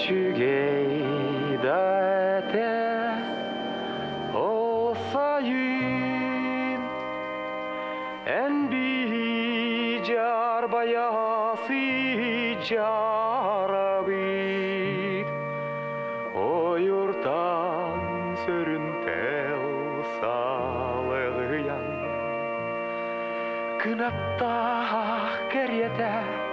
Үчүгэй да этэ ол сайын эн биһи дьаарбайа сыдьаарабыт ойуртан сөрүнтэл салыгыйан кынаттаах кэриэтэ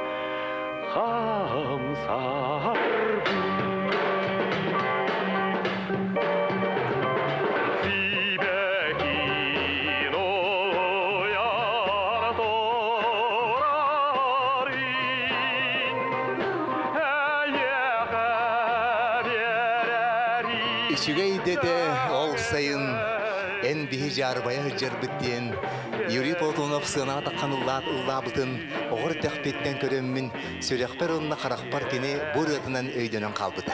Үчүгэй дэтэ ол сайын эн биһи дьаарбайа сылдьарбыт диэн Юрий Платонов сыанаҕа таххан ыллаат ыллаабытын оҕор эрдэхпиттэн көрөммүн сүрэхпэр уонна харахпар кини бу ырыатынан өйдөнөн хаалбыта.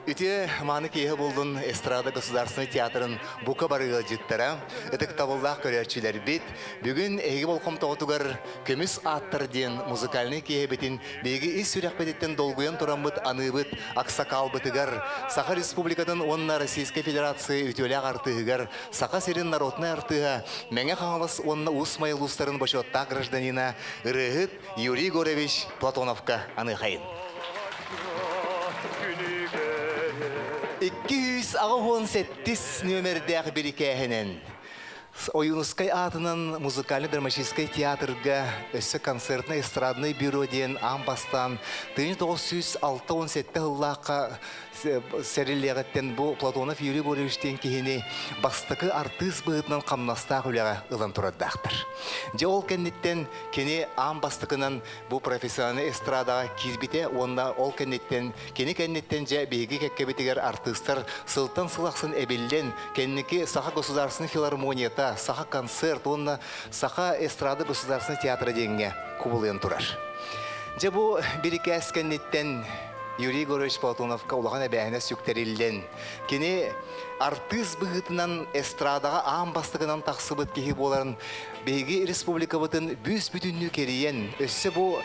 Үтүө мааны киэһэ буоллун эстрада государственнай театрын бука бары ыалдьыттара, ытыктабыллаах көрөөччүлэрбит, бүгүн эһиги болҕомтоҕутугар Көмүс ааттар диэн музыкальнай киэһэбитин биһиги ис сүрэхпититтэн долгуйан тураммыт аныыбыт аксакаалбытыгар, Саха Республикатын уонна Российскай Федерация үтүөлээх артыыһыгар Саха сирин народнай артыыһа, Мэҥэ Хаҥалас уонна Уус Майа улуустарын бочуоттаах гражданина, ырыаһыт Юрий Егорович Платоновка аныахайын. 287 нүөмэрдээх бирикээһинэн Ойуунускай аатынан музыкально-драматическай театрга өссө концертно-эстрадный бюро диэн аан бастаан 1967 сыллаахха сэриллиэҕиттэн бу Платонов Юрий Борисович диэн киһини бастакы артыыс быһыытынан хамнастаах үлэҕэ ылан турардаахтар. Дьэ ол кэнниттэн кини аан бастакынан бу профессиональнай эстрадаҕа киирбитэ уонна ол кэнниттэн кини кэнниттэн дьэ биһиги кэккэбитигэр артыыстар сылтан сыл ахсын эбиллэн кэнники Саха государственнай филармонията, Саха концерт уонна Саха эстрада государственнай театра диэҥҥэ кубулуйан турар. Дьэ бу бирикээс кэнниттэн Юрий Егорович Платоновка улахан эбээһинэс сүктэриллэн, кини артыыс быһыытынан эстрадаҕа аан бастакынан тахсыбыт киһи буоларын биһиги республикабытын бүүс-бүтүннүү кэрийэн, өссө бу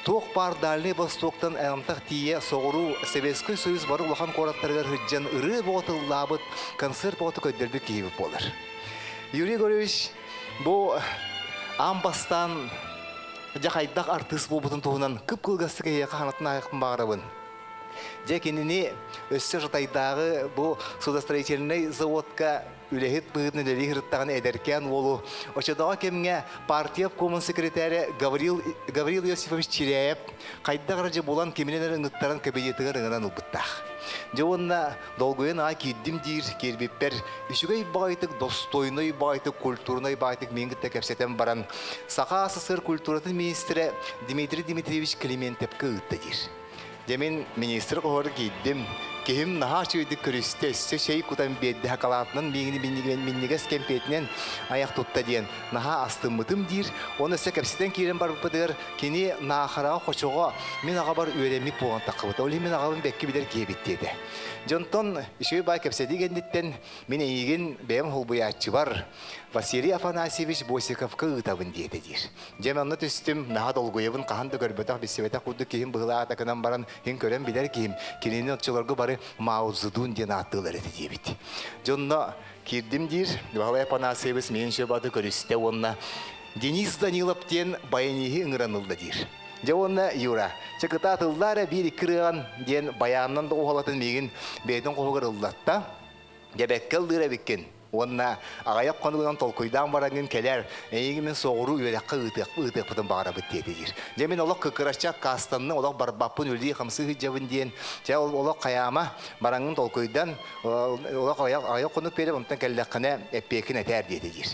туох баар Дальнай Востоктан аймтах тиийэ соҕуруу Советский Союз бары улахан куораттарыгар сылдьан ырыа бөҕө тыллаабыт, концерт бөҕөтө көрдөрбүт киһибит буолар. Юрий Егорович бу аан бастаан Дьэ хайдах артыыс буолбутун туһунан кып-кылгастык эһиэхэ ханатын аайахпын баҕарабын. Дьэ кинини өссө Жатайдааҕы бу судостроительнай заводка үлэһит быһыытынан үлэлии сырыттаҕына эдэркээн уолу оччотооҕу кэмҥэ партия обкомун секретаря Гаврил, Гаврил Иосифович Чиряев хайдах эрэ дьэ булан киминэн эрэ ыҥыттаран кабинетыгар ыҥыран ылбыттаах. Дьэ уонна долгуйан аҕай киирдим диир киирбиппэр үчүгэй баҕайытык, достойнай баҕайытык, культурнай баҕайытык миигин кытта кэпсэтэн баран Саха СССР культуратын министрэ Дмитрий Дмитриевич Климентевкэ ыытта диир. Дьэ мин министр хоһор киирдим. Киһим наһаа үчүгэйдик көрүстэ, өссө чэй кутан биэрдэ, хакалаатынан миигини минньигэс кэмпиэтинэн айах тутта диэн наһаа астыммытым диир. Оны өссө кэпсэтэн киирэн барбыппытыгар кини Наахараҕа хочоҕо мин аҕабар үөрэммит буолан таххыбыта. Ол иһин мин аҕабын бэккэ билэр киһи эбит диэтэ. Дьонтон үчүгэй баай кэпсэтии кэнниттэн мин эйигин бэйэм холбуйааччыбар Василий Афанасьевич Босиковка ыытабын диэтэ диир. Дьэ манна түстүм, наһаа долгуйабын, хаһан да көрбөтөх, билсибэтэх курдук киһим быһылаата гынан баран, иһин көрөн билэр киһим, кинини оччолорго бары Мао Цзэдун диэн ааттыылар этэ диэбит. Дьонно киирдим диир, Баһылай Афанасьевич миин сөбаты көрүстэ уонна Денис Данилов диэн баяниһы ыҥыран ылла диир. Дьэ уонна Юра, чэ кытаат ыллаа эрэ биир икки ырыаҕын диэн байаанынан да уһалатын миигин бэйэтин хоһугар ыллатта. Дьэбэккэ ыллыыр эбиккин. Уонна аҕыйах хонугунан толкуйдаан бараҥҥын кэлээр, эйигин мин соҕуруу үөрэххэ ыытыах, ыытыахпытын баҕарабыт диэтэ диир. Дьэ мин олох кыккыраччы аккаастанным, олох барбаппын, үлэлии-хамсыы сылдьабын диэн, чэ ол олох хайаама, бараҥҥын толкуйдан, олох аҕыйах хонук биэрэм, онтон кэллэххинэ эппиэккин этээр диэтэ диир.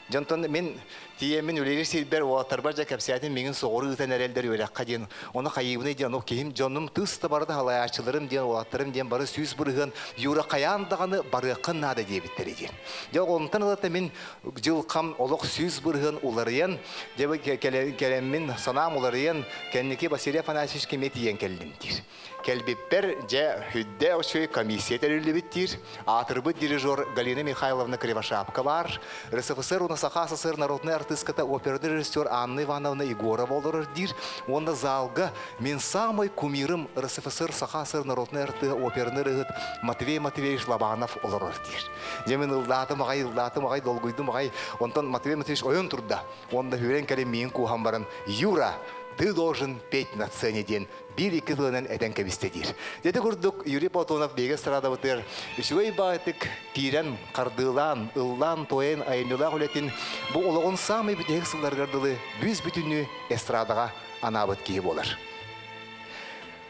Дьэ онтон мин Тиийэммин үлэлиир сирбэр уолаттарбар дьэ кэпсээтим миигин соҕуруу ыытан эрэллэр үөрэххэ диэн. Ону хайыыбыный диэн, ону киһим дьонум тыс да барыта халайааччыларым диэн, уолаттарым диэн бары 100% Юра хайаан даҕаны барыаххын наада диэбиттэрэ диэн. Дьэ онтон ылата мин дьылхам олох 100% уларыйан, дьэ кэлэммин санаам уларыйан, кэнники Василий Афанасьевич кэмиэ тиийэн кэллим диир. Кэлбиппэр дьэ хүддэ үчүгэй комиссия тэриллибит диир. Аатырбыт дирижер Галина Михайловна Кривошапка баар. РСФСР уонна Саха СССР народнай артыыската оперный режиссер Анна Ивановна Егорова олорор диир. Уонна залга мин самый кумирым РСФСР Саха СССР народнай артыыһа оперный ырыһыт Матвей Матвеевич Лобанов олорор диир. Дьэ мин ыллаатым аҕай, ыллаатым аҕай, долгуйдум аҕай. Онтон Матвей Матвеевич ойон турда. Уонна хүрэн кэлин миин кууһан баран «Юра, ты должен петь на сцене» диэн биир-икки тылынан этэн кэбистэ диир. Дьэ курдук Юрий Платонов биһиги эстрадабытыгар үчүгэй баайтык киирэн, хардыылаан, ыллаан-туойан айымньылаах үлэтин бу олоҕун саамай бүтэһик сылларыгар дылы бүүс-бүтүннүү эстрадаҕа анаабыт киһи буолар.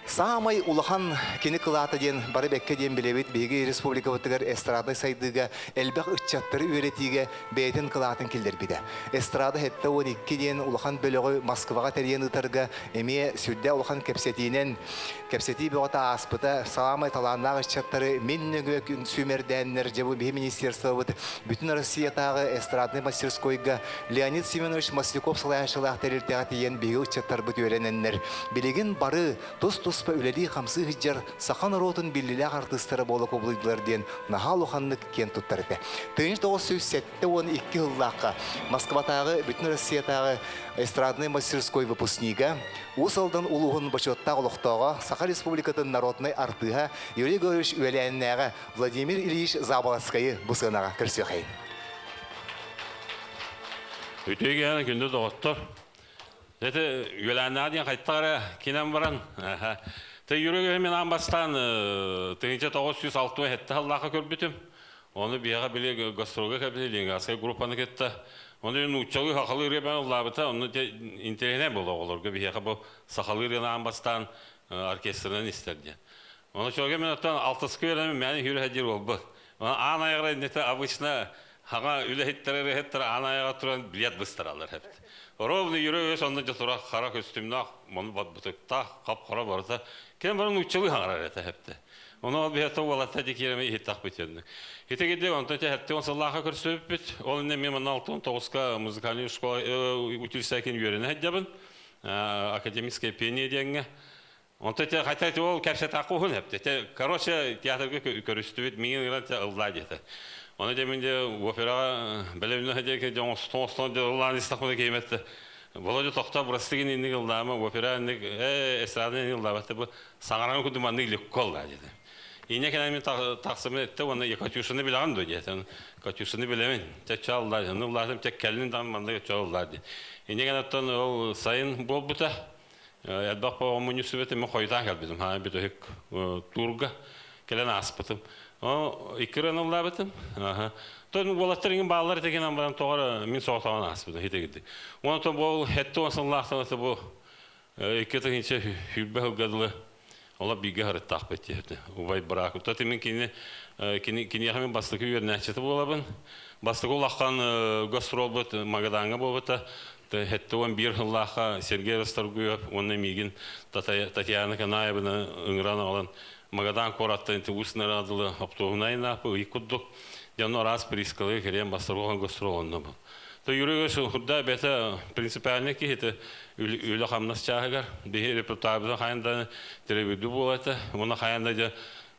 Саамай улахан кини кылаата диэн бары бэккэ диэн билэбит биһиги республикабытыгар эстраднай сайдыыга элбэх ыччаттары үөрэтиигэ бэйэтин кылаатын киллэрбитэ. Эстрада 72 диэн улахан бөлөҕү Москваҕа тэрийэн ыытарга эмиэ сүрдээх улахан кэпсэтиинэн кэпсэтии бөҕөтө ааспыта. Саамай талааннаах ыччаттары мин нөҥүө сүүмэрдээннэр дьэ бу биһи министерствобыт бүтүн Россиятааҕы эстраднай мастерскойга Леонид Семенович Масляков салайааччылаах тэрилтэҕэ тиийэн биһиги ыччаттарбыт үөрэнэннэр билигин бары тус-туспа үлэлии-хамсыы сылдьар саха норуотун биллилээх артыыстара буола кубулуйдулар диэн наһаа улаханнык киэн туттар этэ. 1972 сыллаахха Москватааҕы Бүтүн Россиятааҕы эстраднай мастерской выпускнига, Уус Алдан улууһун бочуоттаах олохтооҕо, Саха Республикатын народнай артыыһа Юрий Егорович үөлээннээҕэ Владимир Ильич Заболоцкайы бу сыанаҕа көрсүөххэйин. Үтүө киэһэ күндү доҕоттор. Ити үөлээннээҕэ диэн хайдах эрэ кинэн баран, Тэ Юрий мен аан бастаан 1967 сыллаахха көрбүтүм. Ону биһиэхэ били гастролга кэлбитэ Ленинградскай группаны кытта. Ону нууччалыы сахалыы ырыа бэйэн ыллаабыта. Онно интэриэһинэй буолла оҕолорго биһиэхэ бу сахалыы ырыаны аан бастаан оркестрынан истэр диэн. Ону чуолга мен оттон алтыска үөрэнэн мээнэ сүүрэ сылдьар буолбут. Ону аан айаҕар иннитэ обычно хаҥа үлэһиттэр ырыаһыттар аан айаҕа туран билет быстараллар эбит. Ровно Юрий Ильич онно тура хара көстүүмнээх, мону бытыктаах, хап-хара барыта. Кем бары нууччалыы хаҥарар этэ эпти. Ону ол биһэтэ уолатта дикиэрэми иһиттахпыт диэн. Ити кидде онтон те хэтти сыллааха көрсүбүппүт. Ол инне мен манна 69-ка музыкальный школа училищекин үөрэнэ сылдьабын. Академическое пение диэҥҥэ. Онто те хотя ол кэпсэтэ уһун эпти. Те короче театрга көрүстүбүт миҥин ыран те ыллаа диэтэ. Оны де мен де операға бэлэмнэ диэки дьон остон ыллаан истахпына кейметте. Володя тохтоо бырастыгын инник ыллаама опера инник э эстрада инник ыллаабатта бу саҥаран курдук маннык легко ыллаа диэтэ. Ине кэнэ мин тахсымын этте уонна Катюшаны билэҕин дуо диэтэ. Катюшаны билэбин. Те чаллаа. Аны ыллаатым те кэллин даҕаны маннык чаллаа ди. Ине кэнэттэн ол сайын буолбута. Элбэх мунньу сүбэтин мен хойутаан кэлбитим. Ха бүтүһүк туурга кэлэн ааспытым. О икки ыллаабытым. Аха. Тон уолаттар иҥин бааллар этигин баран тоҕор мин соҕотоҕун ааспытым хитигидди. Онтон бу хетте он сыллаахтан бу икки тыһыынча сүүрбэ сылга дылы ола бииргэ харыттаахпыт диэбитэ. Убай быраак. То мин кини кини киниэхэ мин бастакы үөрэнээччитэ буолабын. Бастакы улахан гастролбут Магадаҥҥа буолбута. 71 сыллаахха Сергей Расторгуев уонна миигин Татьяна Канаевна ыҥыран аҕалан Магадан куораттан ити Уус Нарадылы оптуобунай наапы ый курдук дьону араас приискалыы кириэн бастаруохан гастрол онно был. То Юрий Ильич хурда бэйэтэ принципиальный киһи үлэ-хамнас чааһыгар биһи репертуарбытын хайан да телевидение буолата уонна хайан да дьэ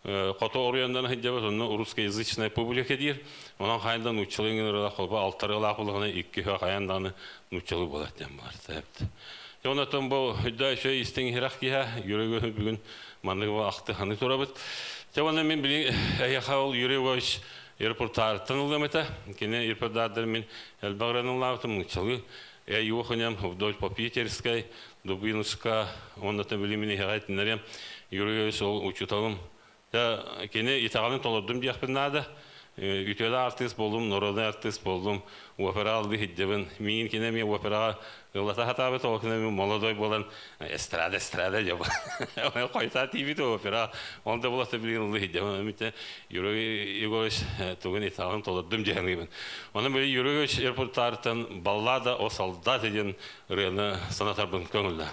Хоту оруйандан сылдьабыт, онно русскоязычная публика диир. Онон хайан да нууччалыы ыҥырыылаах холбо алтарыылаах булаҕына икки хайан даҕаны нууччалыы буолар диэн буолар. Дьэ онтон бу өйдөө үчүгэй истиҥ иһирэх киһи Юрий Егорович бүгүн маннык ахтыханы турабыт. Дьэ уонна мин билигин эһиэхэ ол Юрий Егорович репортажтан ылыам этэ. Кини репортаждар мин элбэх ырыаны ыллаабытым нууччалыы. Эй уохуням вдоль по Питерской, Дубинушка, уонна били мин иһэҕэ этиннэриэм Юрий Егорович ол учууталым. Дьэ, кини итэҕэлин толордум диэхпин наада. Үтүөлээх артыыс буоллум, народнай артыыс буоллум, опера алды иһдебин. Миигин кини эмиэ операҕа ыллата сатаабыт, ол кини молодой буолан эстрада, эстрада деп хойутаа тиийбит опера. Ол да буолата билигин ыллы иһдебин. Митэ Юрий Егорович тугун итэҕэлин толордум диэн Онон били Юрий Егорович репертуартан баллада о солдате диэн ырыаны санатарбын көҥүллэ.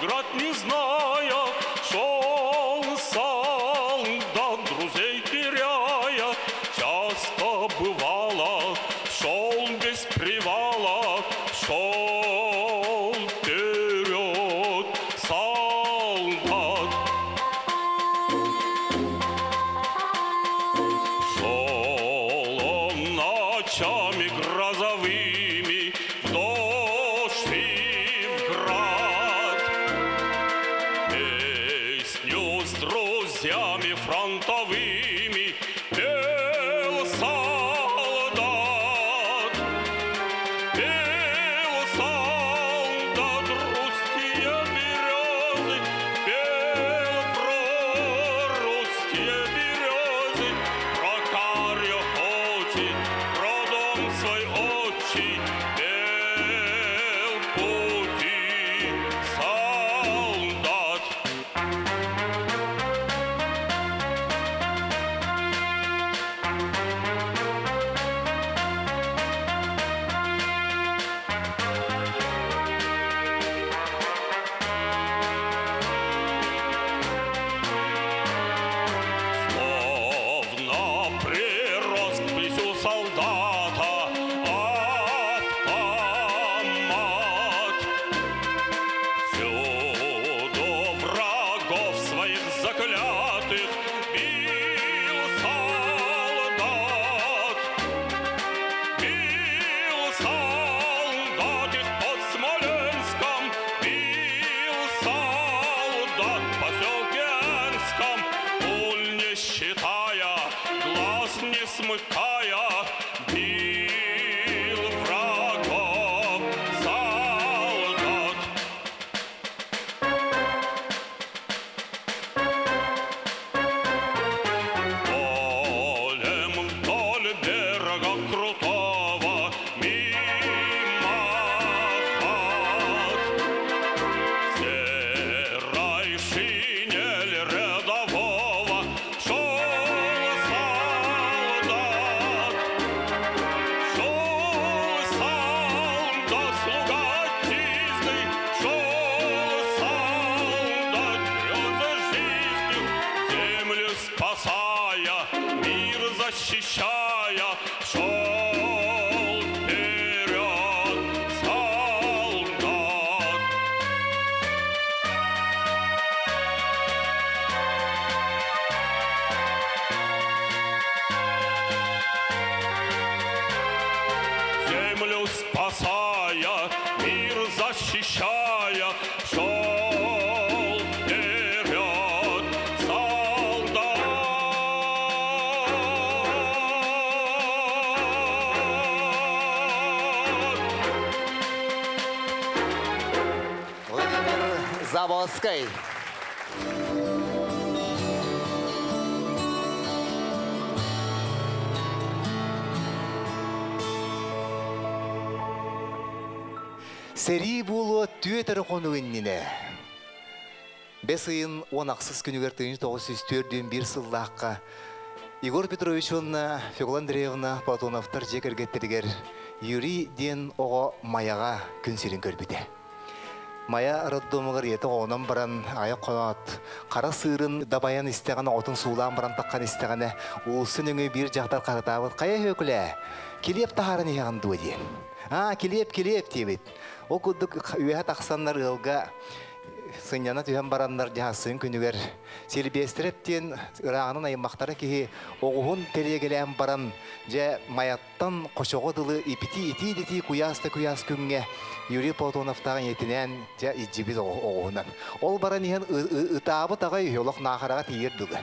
играть не зная, Шел солдат, друзей теряя, Часто бывало, шел без привала, Шел вперед солдат. Шел он ночами грозовыми в дождь и в град. Песню с друзьями фронтовыми пел солдат. Пел солдат русские березы, пел про русские березы, про карие очи, про дом свой отчий, пел пути солдат. Словно прирос к плечу солдата автомат. Всюду врагов своих заклятых бил солдат. Бил солдат их под Смоленском, бил солдат в поселке Энском, пуль не считая, глаз не смыкая, бил врагов солдат. Полем вдоль берега крутого мимо хат. Серой шинель рядового шел солдат. Шел солдат, слуга отчизны, шел солдат, грезы жизнью, землю спасая, мир защищая, шел вперед солдат. Землю спасая, мир защищая, шел вперед солдат. Владимир Заводскай. Сэрии буолуо түөрт эрэ хонук иннинэ. Бэс ыйын 10 күнүгэр 1941 сыллаахха Егор Петрович уонна Фекла Андреевна Платоновтар дьиэ кэргэттэригэр Юрий диэн оҕо Майаҕа күн сирин көрбүтэ. Майа роддомугар ийэтэ оҕонон баран айах хоноот хара сыырын дабайан истэҕинэ оҕотун суулаан баран таххан истэҕинэ уулусса нөҥүө биир дьахтар хаһытаабыт хайа Һүөкүлээ килиэп таһааран иһэҕин дуо диэн. Аа килиэп килиэп диэбит. Ол курдук үөһэ тахсаннар ыалга сынньана түһэн бараннар дьаһассыын күнүгэр Силбиэстэрэп диэн ырааҕынан аймахтара киһи оҕуһун тэлиэгэлээн баран дьэ Майаттан Хочоҕо дылы ипити итии-дитии куйаас да куйаас күҥҥэ Юрий Платоновтаах ийэтинээн дьэ илдьибит оҕуһунан. Ол баран иһэн ытаабыт аҕай үһү олох Наахараҕа тиийэр дылы.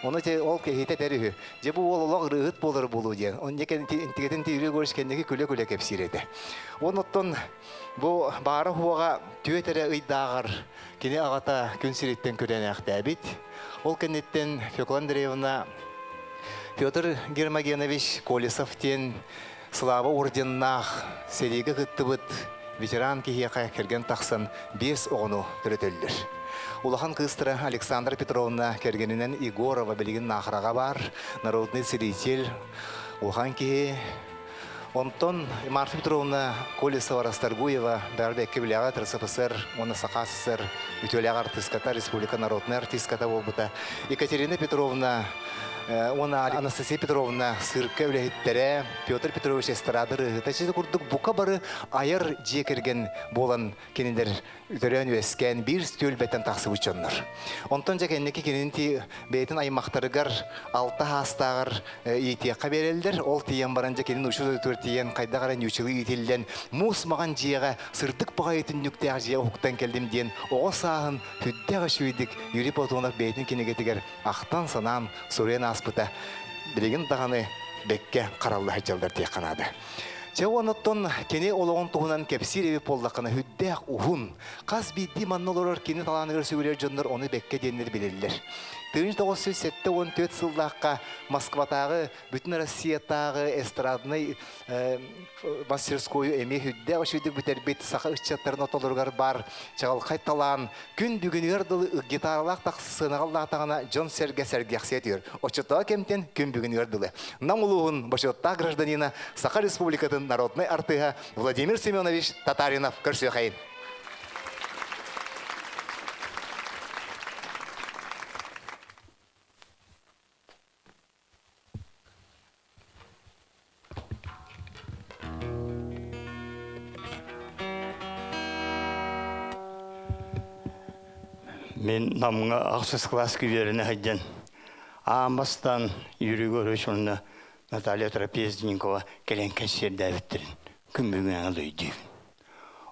Ону ол киһитэ этэр үһү дьэ бу уол олох ырыаһыт буолар буолуо диэн. Онно интигэтин Юрий Егорович кэнники күлэ-күлэ кэпсиир этэ. Онуттан бу баара-суоҕа түөрт эрэ ыйдааҕар кини аҕата күн сириттэн күрэнээхтээбит. Ол кэнниттэн Фекла Андреевна Петр Гермогенович Колесов диэн Слава орденнаах сэриигэ кыттыбыт ветеран киһиэхэ кэргэн тахсан биэс оҕону төрөтөллөр. Улахан кыыстара Александра Петровна кэргэнинэн Егорова билигин Наахараҕа баар, народный целитель, улахан киһи. Онтон Марфа Петровна Колесова Расторгуева бәрбекке билэҕэ РСФСР уонна Саха СССР үтүөлээх артыыската, республика народнай артыыската буолбута. Екатерина Петровна уонна Анастасия Петровна сырка үлэһиттэрэ, Петр Петрович эстрада ырыаһыта чизи курдук бука бары айар дьиэ кэргэн буолан кинилэр төрөөн үөскээн биир түөлбэттэн тахсыбыт дьоннор. Онтон дьэ кэнники кинини бэйэтин аймахтарыгар алта хаастааҕар иитиэххэ биэрэллэр. Ол тиийэн баран дьэ кинин учуут өтүгэр тиийэн хайдах эрэ ньуучалыы иитиллэн муус маҕан дьиэҕэ сырдык баҕайы түннүктээх дьиэ уһуктан кэллим диэн оҕо сааһын сүрдээх үчүгэйдик Юрий Платонов бэйэтин кинигэтигэр ахтан-санаан суруйан ааспыта билигин даҕаны бэккэ харалла сылдьаллар диэххэ наада. Чэ онуттан кини олоҕун туһунан кэпсиир эбит буоллаххына сүрдээх уһун, хас биирдии манна олорор кини талааныгар сүгүрүйэр дьоннор ону бэккэ диэннэр билэллэр. 1974 сыллаахха Москватааҕы Бүтүн Россиятааҕы эстраднай мастерскойу эмиэ сүрдээх үчүгэйдик бүтэрбит саха ыччаттарын ортолоругар баар чаҕылхай талаан күн бүгүнүгэр дылы гитаралаах сыанаҕаллаатаҕына дьон-сэргэ сэргэхсийэ түһэр. Оччотооҕу кэмтэн күн бүгүнүгэр дылы. Нам улууһун бочуоттаах гражданина, Саха Республикатын народнай артыыһа Владимир Семенович Татаринов көрсүөхэйин. Мин Намҥа ахсыс кылааска үөрэнэ сылдьан аан бастаан Юрий Егорович уонна Наталья Трапезникова кэлэн кэнсиэрдээбиттэрин күн бүгүн аны өйдүүбүн.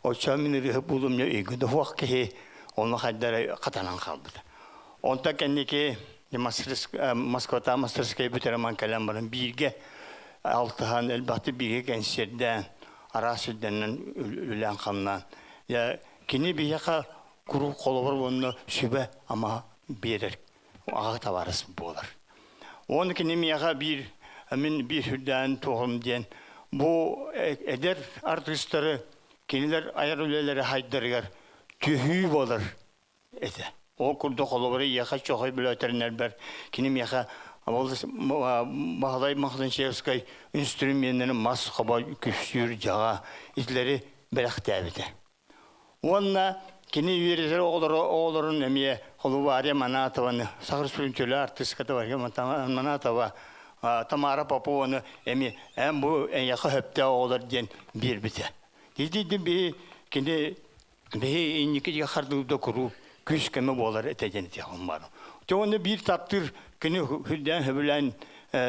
Оччоҕо мин ырыаһыт буолуом дьэ өйгө да суох киһи ону хайда эрэ хатанан хаалбыта. Онтон кэнники Москватааҕы мастерскай бүтэрэн кэлэн баран бииргэ алтыһан элбэхтик бииргэ кэнсиэрдээн араас сирдэринэн үлэлээн-хамнаан кини биһиэхэ куруук холобур уонна сүбэ-ама биэрэр аҕа табаарыс буолар. Уонна кини миэхэ биир мин биир сүрдээн туоҕум диэн бу эдэр артыыстары кинилэр айар үлэлэрэ хайдарыгар түһүү буолар этэ. Ол курдук холобура ийэхэ чохой бүлөтэринэрбэр кини миэхэ Баһылай Махтанчевскай инструменнарын мас хобо күпсүүр дьаҕа итилэри бэлэхтээбитэ. Уонна кини үөрэтэр оҕолоро оҕолорун эмиэ Холубария Манатованы, Саха Республикатын артыыската Манатова, Тамара Попованы эмиэ эн бу эйиэхэ сөптөөх оҕолор диэн биэрбитэ. Итинтэн биһи кини биһи инники хардыылда куруук күүс-көмө буолар этэ диэн этиэхпин баар. Дьэ уонна биир таптыыр кини үрдээн сөбүлээн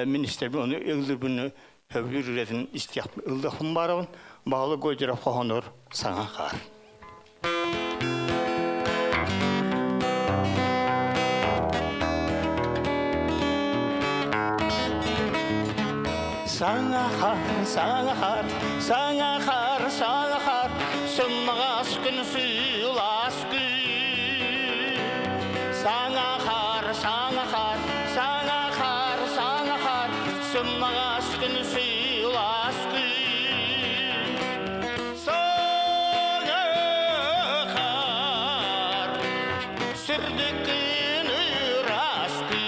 министрбин ону ыллырбын Сөбүлүүр үлэтин истиэх ыллыахпын баарабын, Баалы Гойдеров хоһоонугар саҥа хаар. Саҥа хаар, саҥа хаар, саҥа хаар, саҥа хаар, сымнаҕас күн сылаас күн. Саҥа хаар, саҥа хаар, саҥа хаар, саҥа хаар, сымнаҕас күн сылаас күн. Саҥа хаар, сырдык күн ыраас күн.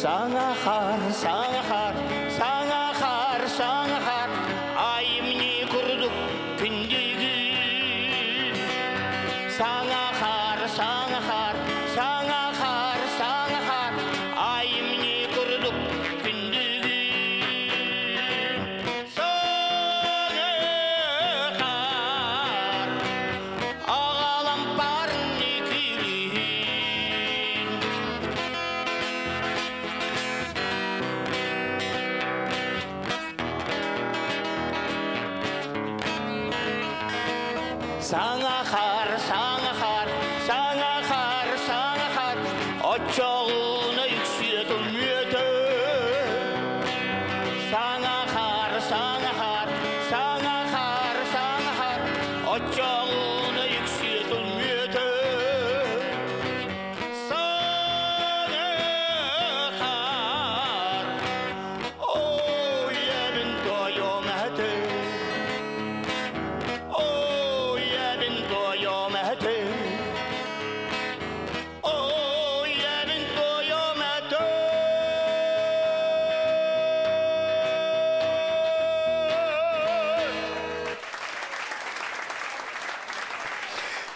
Саҥа хаар, саҥа хаар, саҥа хаар, саҥа хаар, айымньы курдук күндүгүн. Саҥа хаар, саҥа хаар, саҥа хаар, саҥа хаар, айымньы курдук күндүгүн. Саҥа хаар, аҕалам парни күлүһүн. Саҥа хаар, саҥа хаар, саҥа хаар, саҥа хаар, оччоҕуна үксүө тумнүөтө. Саҥа хаар, саҥа хаар, саҥа хаар, саҥа хаар, оччоҕуна үксүө тумнүөтө. Саҥа хаар, Оо, ийэбин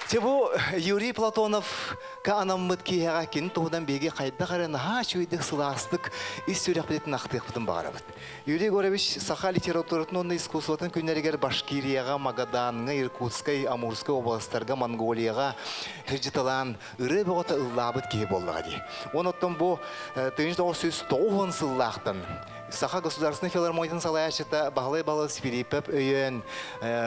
Те бу Юрий Платонов ка анаммыт киэһэҕэ кини туһунан биһиги хайдах эрэ наһаа үчүгэйдик сылаастык ис сүрэхпитин ахтыахпытын баҕарабыт. Юрий Егорович саха литературатын уонна искусствотын күннэригэр Башкирияҕа, Магадаҥҥа, Иркутскай, Амурскай областарга, Монголияҕа сылдьыталаан ырыа бөҕөтө ыллаабыт киһи буоллаҕа дии. Онон бу 1990 сыллаахтан Саха государственнай филармониятын салайааччыта Баһылай Балыс Филиппов өйөөн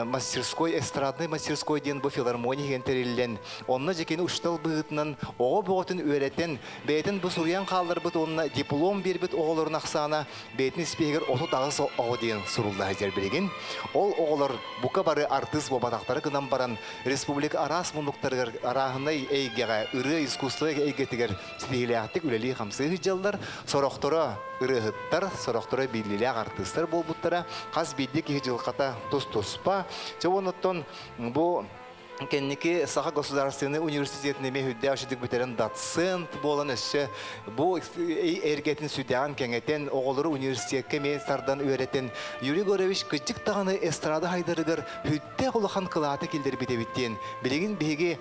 мастерской, эстрадный мастерской диэн бу филармония иһин тэриллэн, онно дьикини учуутал быһыытынан оҕо бөҕөтүн үөрэтэн, бэйэтин бу суруйан хаалларбыт уонна диплом биэрбит оҕолорун ахсаана бэйэтин испииһигэр 38 оҕо диэн сурулла сылдьар билигин. Ол оҕолор бука бары артыыс буолбатахтара гынан баран, республика араас муннуктарыгар арааһынай эйгэҕэ, ырыа искусство эйгэтигэр ситиһиилээхтик үлэлии-хамсыы сылдьаллар. Сорохторо ырыаһыттар, сорохторо биллиилээх артыыстар буолбуттара. Хас биирдии киһи дьылҕата тус-туспа. Чэ, оннуттан бу кэнники Саха государственный университетын эмиэ үрдээх үчүгдүк бүтэрэн доцент буолан өссө бу эргэтин сүдэҕин кэҥэтэн оҕолору университекка эмиэ тардан үөрэтэн Юрий Егорович кырдьык даҕаны эстрада хайдарыгар сүрдээх улахан кылааты киллэрбит эбит диэн билигин биһиги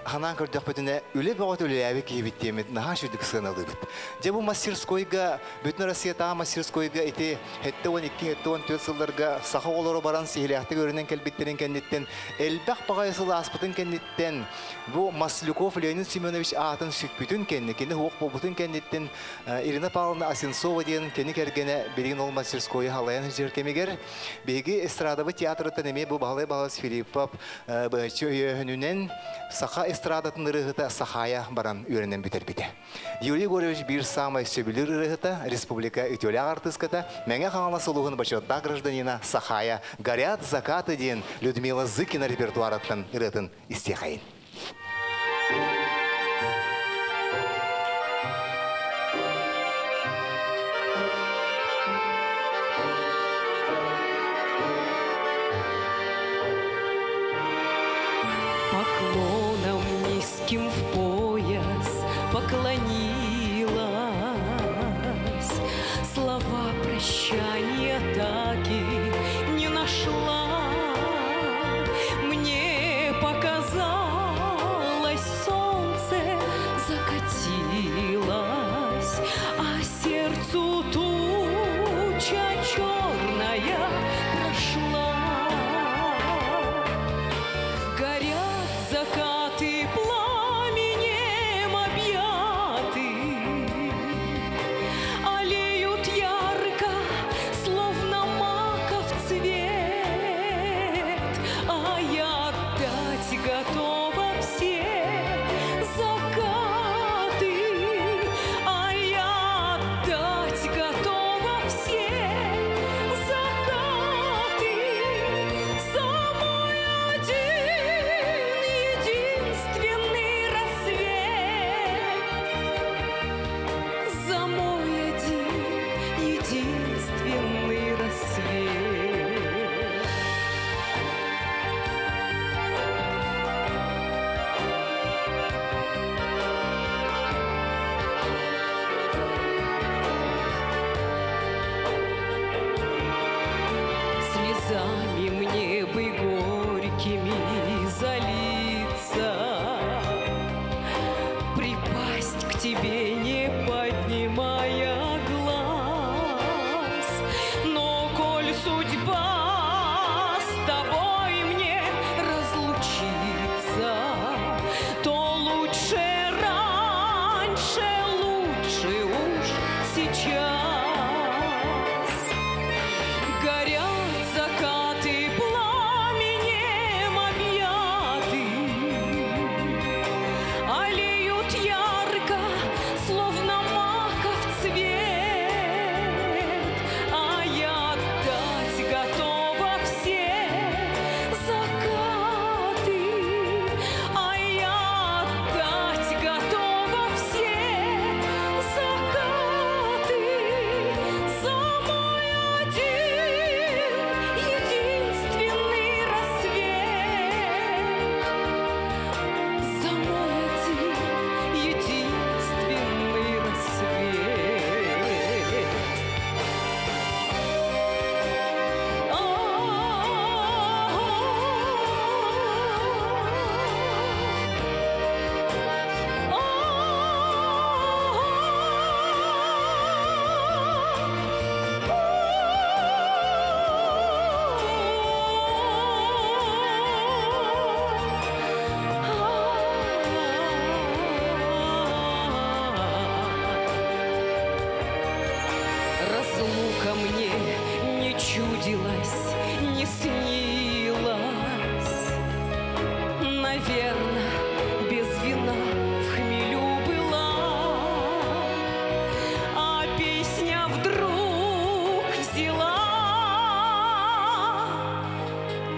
ханаан көрдөхпүтүнэ үлэ бөҕөтө үлэлээбит киһибит диэммит наһаа үчүгдүк сыаналыыбыт. Дьэ бу мастерскойга бүтүн Россиятааҕы мастерскойга ити 72-74 сылларга саха оҕолоро баран сиһилээхтик өрүнэн кэлбиттэрин кэнниттэн элбэх баҕайы сыл ааспытын кэнниттэн бу Маслюков Леонид Семенович аатын сүкпүтүн кэннэ кини суох буолбутун кэнниттэн Ирина Павловна Осенцова диэн кини кэргэнэ билигин ол мастерскойу халайан сылдьар кэмигэр биһиги эстрадабыт театрыттан эмиэ бу Баһылай Баһылас Филиппов быһаччы өйөөһүнүнэн саха эстрадатын ырыаһыта Сахаайа баран үөрэнэн бүтэрбитэ. Юрий Егорович биир саамай сөбүлүүр ырыаһыта, республика үтүөлээх артыыската, Мэҥэ Хаҥалас улууһун бочуоттаах гражданина Сахаайа «Горят закаты» диэн Людмила Зыкина репертуарыттан ырыатын истиэхэйин. Поклоном низким в пояс поклонилась, Слова прощания так и не нашла. Мне показалось, солнце закатилось, А сердцу туча черная прошла. Горят закаты пламенем объяты, Олеют ярко, словно маков цвет, А я отдать готова все закаты, А я отдать готова все закаты За мой один единственный рассвет, За мой один единственный рассвет. Слезами мне бы горькими залиться, Припасть к тебе, не поднимая. чудилось, не снилось. Наверно, без вина в хмелю была, а песня вдруг взяла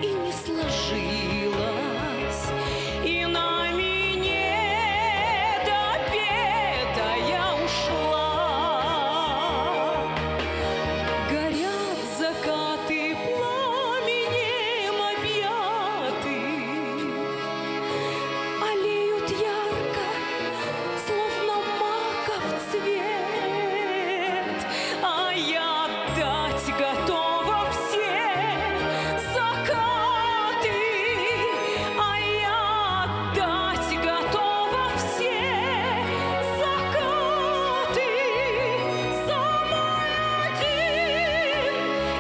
и не сложилась, и на минет допетая ушла. Горят закаты пламенем объяты, Олеют ярко, словно маков цвет. А я отдать готова все закаты, А я отдать готова все закаты за мой один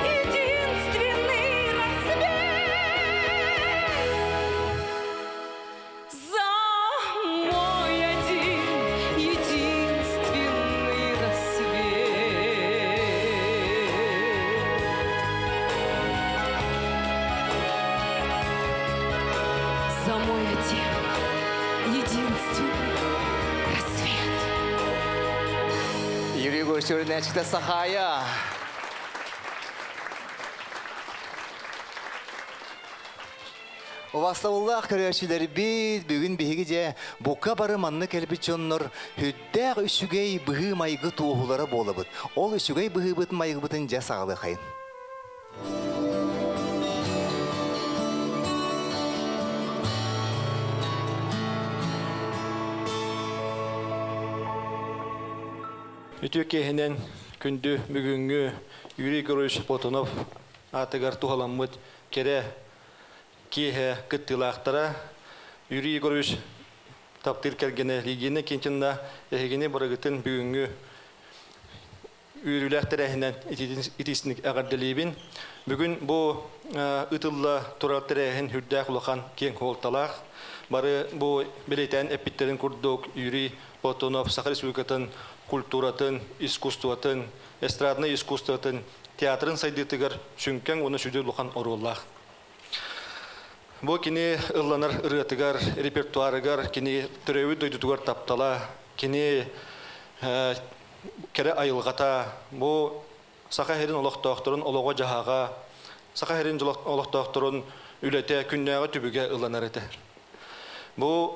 единственный рассвет. За мой один единственный рассвет. За мой один единственный рассвет. Юрий Егорович Өрнәчікті Сахая. Убаастабыллаах көрөөччүлэрбит, бүгүн биһиги дьэ бука бары манна кэлбит дьоннор сүрдээх үчүгэй быһыы майгы туоһулара буолабыт. Ол үчүгэй быһыыбыт майгыбытын дьэ саҕалыахайын. Үтүө киэһэнэн күндү бүгүҥҥү Юрий Егорович Платонов аатыгар туһаламмыт кэрэ киэһэ кыттыылаахтара Юрий Егорович таптыыр кэргэнэ Лидия Кентина эһигини барыгытын бүгүҥҥү үөрүүлээх тэрээһинэн итиисник эҕэрдэлиибин. Бүгүн бу ытылла турар тэрээһин үрдээх улахан киэҥ суолталаах. Бары бу бэлиэтээн эппиттэрин курдук Юрий Платонов Саха Республикатын культуратын, искусствотын, эстраднай искусствотын, театрын сайдыытыгар сүҥкэн уонна сүдү улахан оруоллаах. Бу кини ылланар ырыатыгар, репертуарыгар, кини төрөөбүт дойдутугар таптала, кини кэрэ айылҕата, бу Саха сирин олохтоохторун олоҕо-дьаһаҕа, Саха сирин олохтоохторун үлэтэ, күннээҕи түбүгэ ылланар этэ. Бу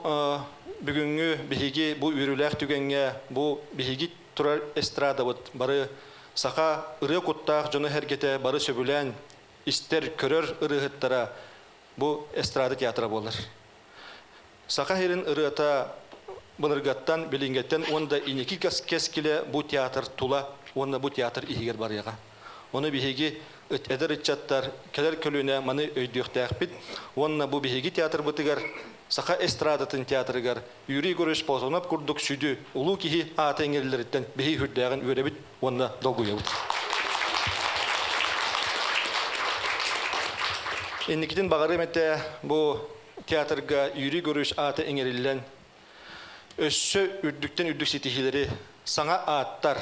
бүгүҥҥү биһиги бу үөрүүлээх түгэҥҥэ бу биһиги турар эстрадабыт бары саха ырыа куттаах дьоно-сэргэтэ бары сөбүлээн истэр, көрөр ырыаһыттара бу эстрада театра буолар. Саха сирин ырыата былыргаттан, билиҥҥэттэн уонна инники кэскилэ бу театр тула уонна бу театр иһигэр барыаҕа. Ону биһиги эдэр ыччаттар кэлэр көлүөнэ маны өйдүөхтээхпит уонна бу биһиги театрбытыгар Саха эстрадатын театрыгар Юрий Егорович Платонов курдук сүдү улуу киһи аата иҥэриллэриттэн биһиги сүрдээҕин үөрэбит уонна долгуйабыт. Инникитин баҕарыам этэ бу театрга Юрий Егорович аата иҥэриллэн өссө үрдүктэн үрдүк ситиһиилэри саҥа ааттар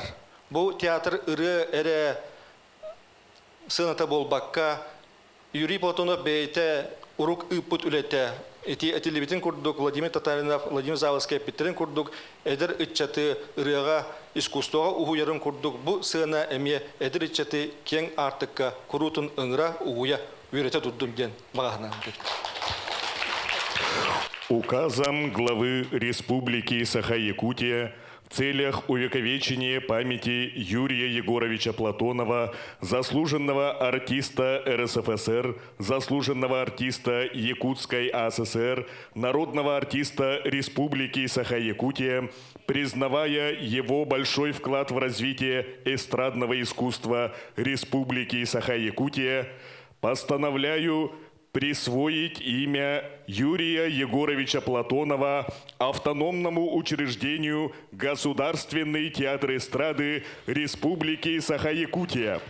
бу театр ырыа эрэ сыаната буолбакка Юрий Платонов бэйэтэ урук ыыппыт үлэтэ ити этиллибитин курдук Владимир Татаринов, Владимир Заводскай эппиттэрин курдук эдэр ыччаты ырыаҕа искусствоҕа уһуйарын курдук бу сыана эмиэ эдэр ыччаты киэҥ аартыкка куруутун ыҥыра, угуйа үөрэтэ турдун диэн баҕаһынан Указом главы Республики Саха-Якутия в целях увековечения памяти Юрия Егоровича Платонова, заслуженного артиста РСФСР, заслуженного артиста Якутской АССР, народного артиста Республики Саха-Якутия, признавая его большой вклад в развитие эстрадного искусства Республики Саха-Якутия, постановляю присвоить имя Юрия Егоровича Платонова автономному учреждению Государственный театр эстрады Республики Саха-Якутия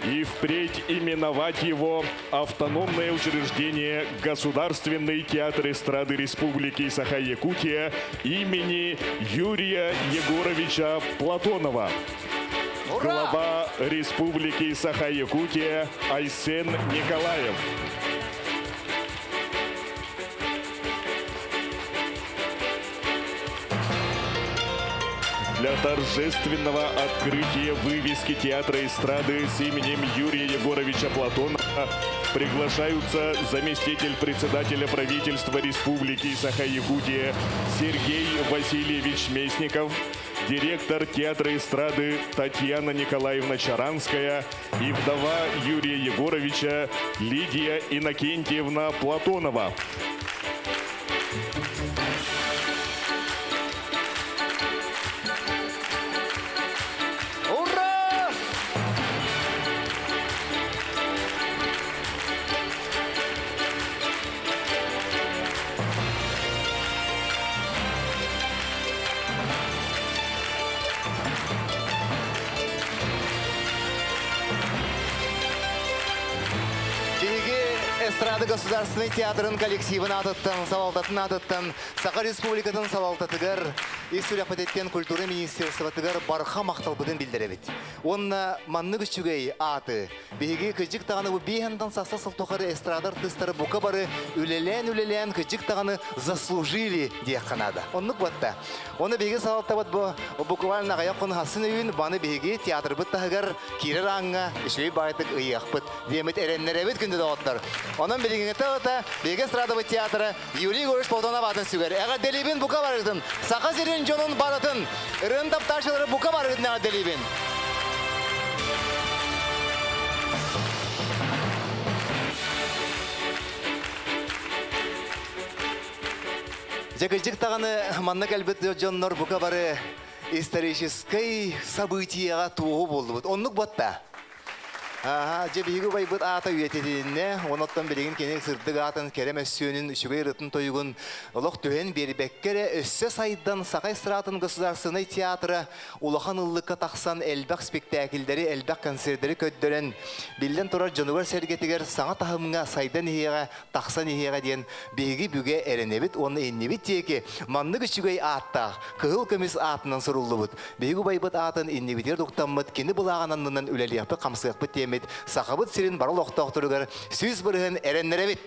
и впредь именовать его Автономное учреждение Государственный театр эстрады Республики Саха-Якутия имени Юрия Егоровича Платонова. Глава Республики Саха-Якутия Айсен Николаев. Для торжественного открытия вывески театра эстрады с именем Юрия Егоровича Платонова приглашаются заместитель председателя правительства Республики Саха-Якутия Сергей Васильевич Местников, директор театра эстрады Татьяна Николаевна Чаранская и вдова Юрия Егоровича Лидия Иннокентьевна Платонова. Ура! Биһиги эстрада государственный театрын коллективын атыттан, салалтатын атыттан, Саха Республикатын салалтатыгар, ис сүрэхпититтэн культура министерствотыгар барҕа махталбытын биллэрэбит. Уонна маннык үчүгэй ааты. Биһиги кыдьык даҕаны бу биэһэнтэн сахса сыл тухары эстрада артыыстара бука бары үлэлээн-үлэлээн кыдьык даҕаны заслужили диэххэ наада. Оннук буотта. Оны биһиги салалтабыт бу буквально аҕыйах хонуһасын өйүн баны биһиги театрбыт таһыгар киирэр ааҥҥа үчүгэй баайтык ыйыахпыт диэмит эрэннэрэбит күндү доҕоттор. Онон билиҥҥитэ ата биһиги эстрадабыт театра Юрий Егорович Платонов аатын сүгэр. Эҕэрдэлиибин бука барыгытын, Саха сирин дьонун барытын, ырыын таптааччылары бука барыгытын эҕэрдэлиибин. Дьэ кырдьык даҕаны манна кэлбит дьоннор бука бары историческай событиеҕа туоһу буоллубут. Оннук буотта. Аха, дьэ биһиги убайбыт аата үйэтитиннэ, оноттон билигин кини сырдык аатын кэрэ мөссүөнүн, үчүгэй ырытын тойугун олох түһэн биэрбэккэ эрэ өссө сайдан Саха эстрадатын государственнай театра улахан ыллыкка тахсан элбэх спектакльдэри, элбэх концердэри көрдөрөн, биллэн турар дьонугар-сэргэтигэр саҥа таһымҥа сайдан иһиэҕэ, тахсан иһиэҕэ диэн биһиги бүгэ эрэнэбит уонна иннибит диэки маннык үчүгэй ааттаах кыһыл көмүс аатынан суруллубут биһиги убайбыт аатын иннибитигэр туктаммыт кини былааҕын аннынан үлэлиэхпит хамсыахпыт диэммит Сахабыт сирин бары олохтоохторугар 100% эрэннэрэбит.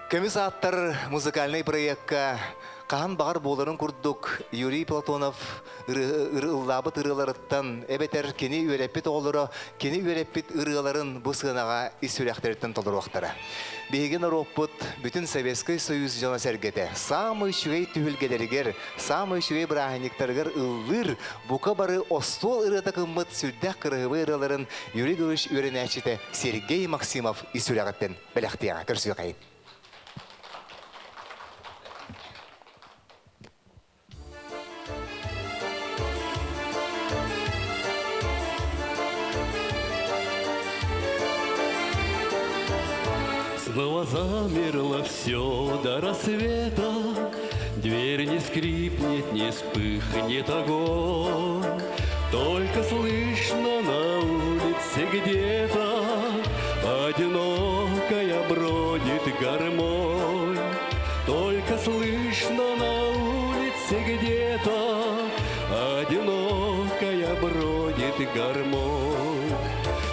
Көмүс ааттар музыкальнай проекка хаһан баҕар буоларын курдук Юрий Платонов ыллаабыт ырыаларыттан эбэтэр кини үөрэппит оҕолоро кини үөрэппит ырыаларын бу сыанаҕа ис сүрэхтэриттэн толоруохтара. Биһиги норуоппут бүтүн Советскай Союз дьоно-сэргэтэ саамай үчүгэй түһүлгэлэригэр, саамай үчүгэй бырааһынньыктарыгар ыллыыр бука бары остуол ырыата кыммыт сүрдээх кыраһыбай ырыаларын Юрий Гаврилович үөрэнээччитэ Сергей Максимов ис сүрэҕиттэн бэлэхтиэҕэ. Көрсүөххэйин. Снова замерло все до рассвета, Дверь не скрипнет, не вспыхнет огонь. Только слышно на улице где-то Одинокая бродит гармонь. Только слышно на улице где-то Одинокая бродит гармонь.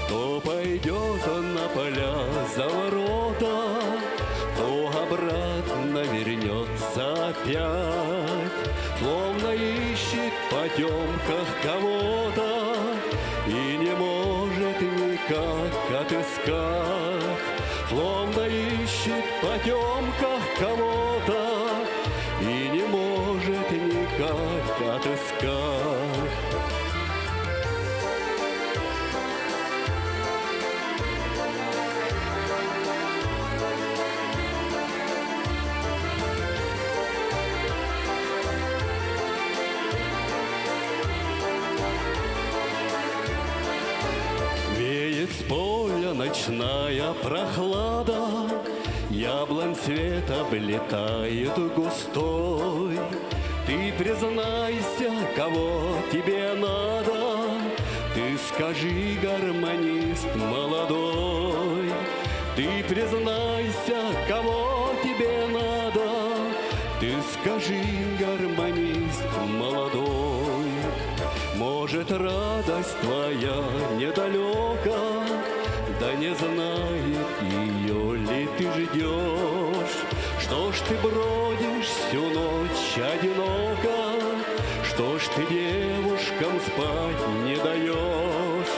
То пойдет он на поля за ворота, То обратно вернется опять, Словно ищет в потемках кого-то И не может никак отыскать. Словно ищет в потемках кого-то И не может никак отыскать. Веет с поля ночная прохлада, Яблонь цвет облетает густой. Ты признайся, кого тебе надо, Ты скажи, гармонист молодой. Ты признайся, кого тебе надо, Ты скажи, гармонист. молодой. Может, радость твоя недалека, Да не знает ее ли ты ждешь. Что ж ты бродишь всю ночь одиноко, Что ж ты девушкам спать не даешь?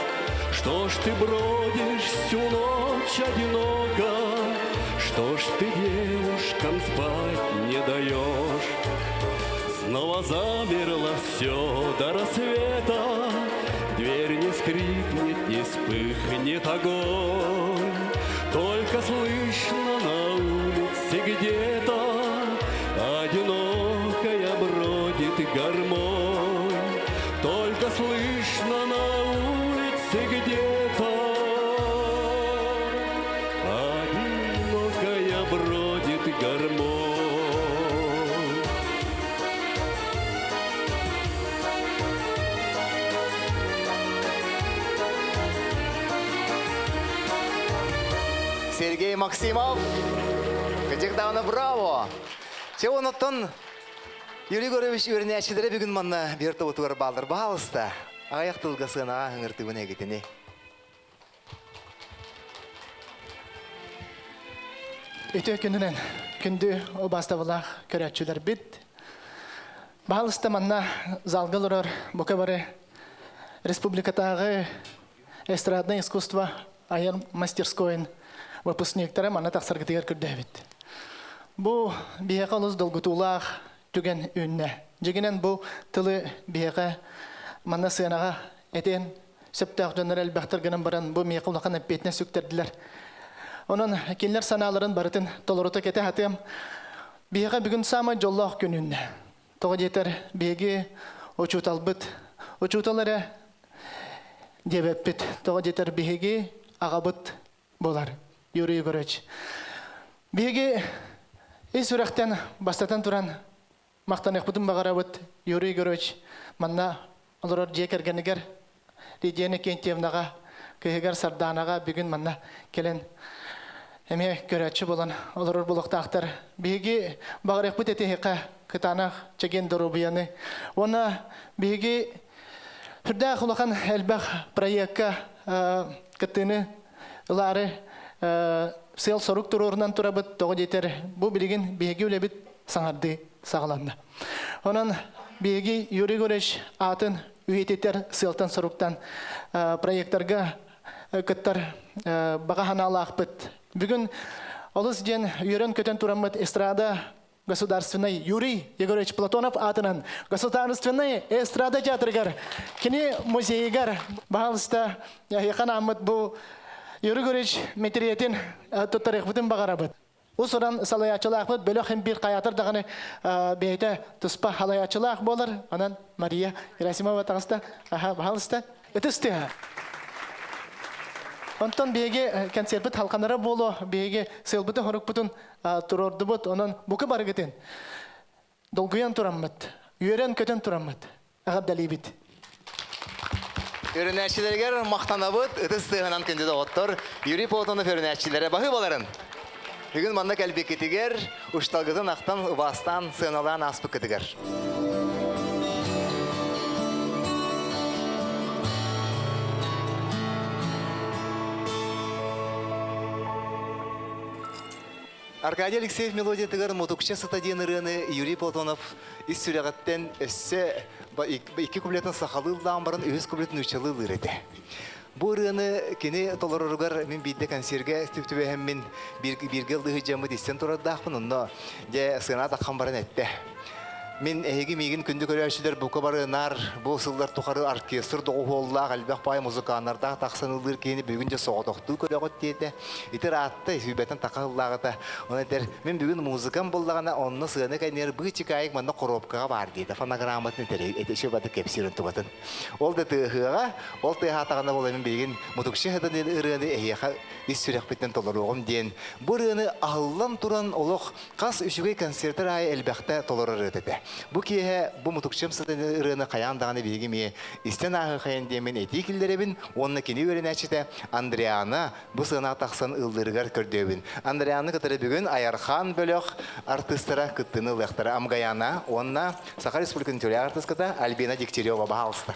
Что ж ты бродишь всю ночь одиноко, Что ж ты девушкам спать не даешь? Снова замерло все до рассвета, Дверь не скрипнет, не вспыхнет огонь. Только слышно на улице где-то Одинокая бродит гармонь. Только слышно на улице где-то Одинокая бродит гармонь. Сергей Максимов. Кырдьык даҕаны браво! Чэ онуттан Юрий Егорович үөрэнээччилэрэ бүгүн манна биир тобутугар бааллар. Баһаалыста, аҕыйах тылга сыанаҕа ыҥыртыбын эгитини. Үтүө күнүнэн күндү убаастабылаах көрөөччүлэрбит. Баһаалыста манна залга олорор бука бары республикатааҕы эстрадное искусство айар мастерскойун выпускниктара манна тахсаргытыгар көрдөһөбүт. Бу биһиэхэ олус долгутуулаах түгэн үүннэ. Дьигинэн бу тылы биһиэхэ манна сыанаҕа этиэн сөптөөх дьоннор элбэхтэр гынан баран бу миэхэ улахан эппиэтинэс сүктэрдилэр. Онон кинилэр санааларын барытын толорута кэтэ сатыам. Биһиэхэ бүгүн саамай дьоллоох күн үүннэ. Тоҕо диэтэр биһиги учууталбыт учуутал эрэ диэбэппит. Тоҕо диэтэр биһиги аҕабыт буолар Юрий Егорович. Биһиги ис сүрэхтэн бастатан туран махтаныахпытын баҕарабыт Юрий Егорович манна олорор дьиэ кэргэнигэр Лидия Иннокентьевнаҕа, кыыһыгар Сардаанаҕа бүгүн манна кэлэн эмиэ көрөөччү буолан олорор буолуохтаахтар. Биһиги баҕарыахпыт этиһиэхэ кытаанах чэгиэн доруобуйаны уонна биһиги сүрдээх улахан элбэх проекка кыттыыны ылаары сыал-сорук туруорунан турабыт. Тоҕо диэтэр, бу билигин биһиги үлэбит саҥардыы саҕаланна. Онон биһиги Юрий Егорович аатын үйэтитэр сыалтан-соруктан проекторга кыттар баҕа санаалаахпыт. Бүгүн олус диэн үөрэн-көтөн тураммыт эстрада государственный Юрий Егорович Платонов аатынан государственный эстрада театрыгар кини музейыгар баһаалыста эһиэхэ анааммыт бу Юрий Егорович мэтириэтин туттарыахпытын баҕарабыт. Ус-уран салайааччылаахпыт бөлөх һин биир хайаатар даҕаны бэйэтэ туспа салайааччылаах буолар. Онон Мария Герасимова таҕыста. Аха, баһаалыста. Ытыс тыаһа. Онтон биһиги концерпит халханара буолуо, биһиги сыалбытын-хорукпутун туруордубут. Онон бука барыгытын долгуйан тураммыт, үөрэн-көтөн тураммыт эҕэрдэлиибит. Өрөнөөччүлэригэр махтанабыт, ытыс тыаһынан күндү доҕоттор, Юрий Платонов өрөнөөччүлэрэ баһыы баларын. Бүгүн манна кэлбиккитигэр, ушталгытын ахтан, убаастаан, сыаналаан ааспыккытыгар. Аркадий Алексеев мелодиятыгар «Мутукча сыта» диэн ырыаны Юрий Платонов ис сүрэҕиттэн өссө икки куплетын сахалыы ыллаан баран үһүс куплетын нууччалыы ыллыыр этэ. Бу ырыаны кини толороругар мин биирдэ консервгэ түбэһэммин бииргэ ыллыы сылдьаммыт истэн турардаахпын, онно дьэ сыана таххан баран эттэ. Мин эһиги миигин күндү көрөөччүлэр бука бары наар бу сыллар тухары оркестр доҕуһуоллаах элбэх баай музыканнардаах тахсан ыллыыр киһини бүгүн дьэ соҕотохтуу көрөҕүт диэтэ. Ити ыраатта, сүүбэтин таха ыллааҕыта. Оны этэр, мин бүгүн музыкам буллаҕына онно сыана кэннигэр быычыкаайык манна коробкаҕа баар диэтэ. Фонограмматын этэр, этэ баты кэпсиир онтубатын. Ол да тыаһыаҕа, ол тыаһаатаҕына буола мин билигин мутукча сытан ырыаны эһиэхэ ис сүрэхпиттэн толоруоҕум диэн. Бу ырыаны аһыллан туран олох Хас үчүгэй концертар аайы элбэхтэ толорор ырыат этэ. Бу киэһэ бу мутукчам сытын ырыаны хайаан даҕаны биһиги эмиэ истэн ааһыахайын диэммин этии киллэрэбин уонна кини үөрэнээччитэ Андриана бу сыанаҕа тахсан ыллыырыгар көрдөөбүн. Андрианы кытары бүгүн Айархан бөлөх артыыстара кыттыыны ылыахтара. Амгаяна уонна Саха Республикатын төрүт артыыската Альбина Дегтярева баһаалыста.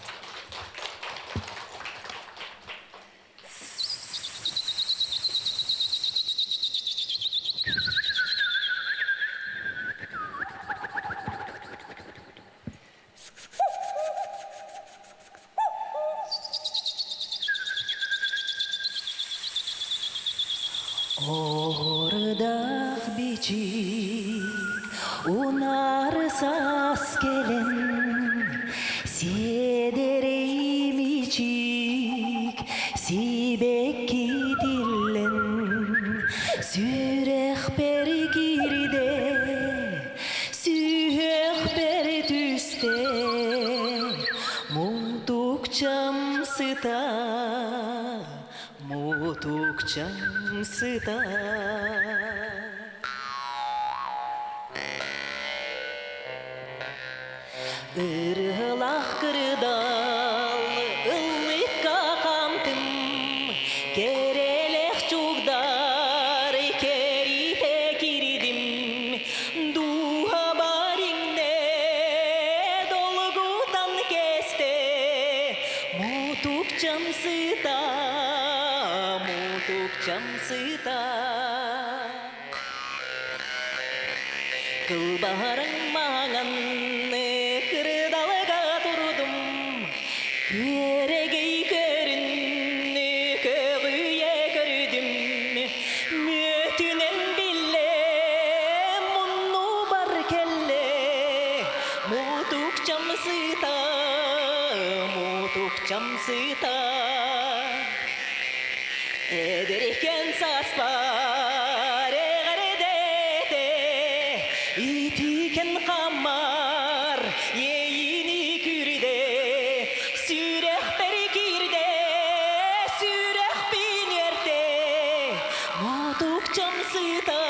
Оһуордаах бичик унаар саас кэлэн сиэдэрэй мичик сибэкки тиллэн сүрэхпэр киирдэ Сүһүөхпэр түстэ мутукчам сыта, мутукчам сыта. Ырыалаах кырдал ыллыкка хаамтым, кэрэлэх чугдар кэритэ кирдим, дууһа бариҥнэ долгутан кэстэ, мутукчам сыта, мутукчам сыта. Кылбаһарыҥ маҥан кырдалга турдум, Күөрэгэй көрүн көҕүйэ көрдүм, Мүөтүнэн биллэ муннубар кэллэ, Мутукчам сыта, мутукчам сыта. Эдэрикэн сааспар эҕэрдэтэ, итиикен хаммар иэйиини күүрдэ, сүрэхпэр киирдэ, сүрэхпин үөртэ. Мутукчам сыта,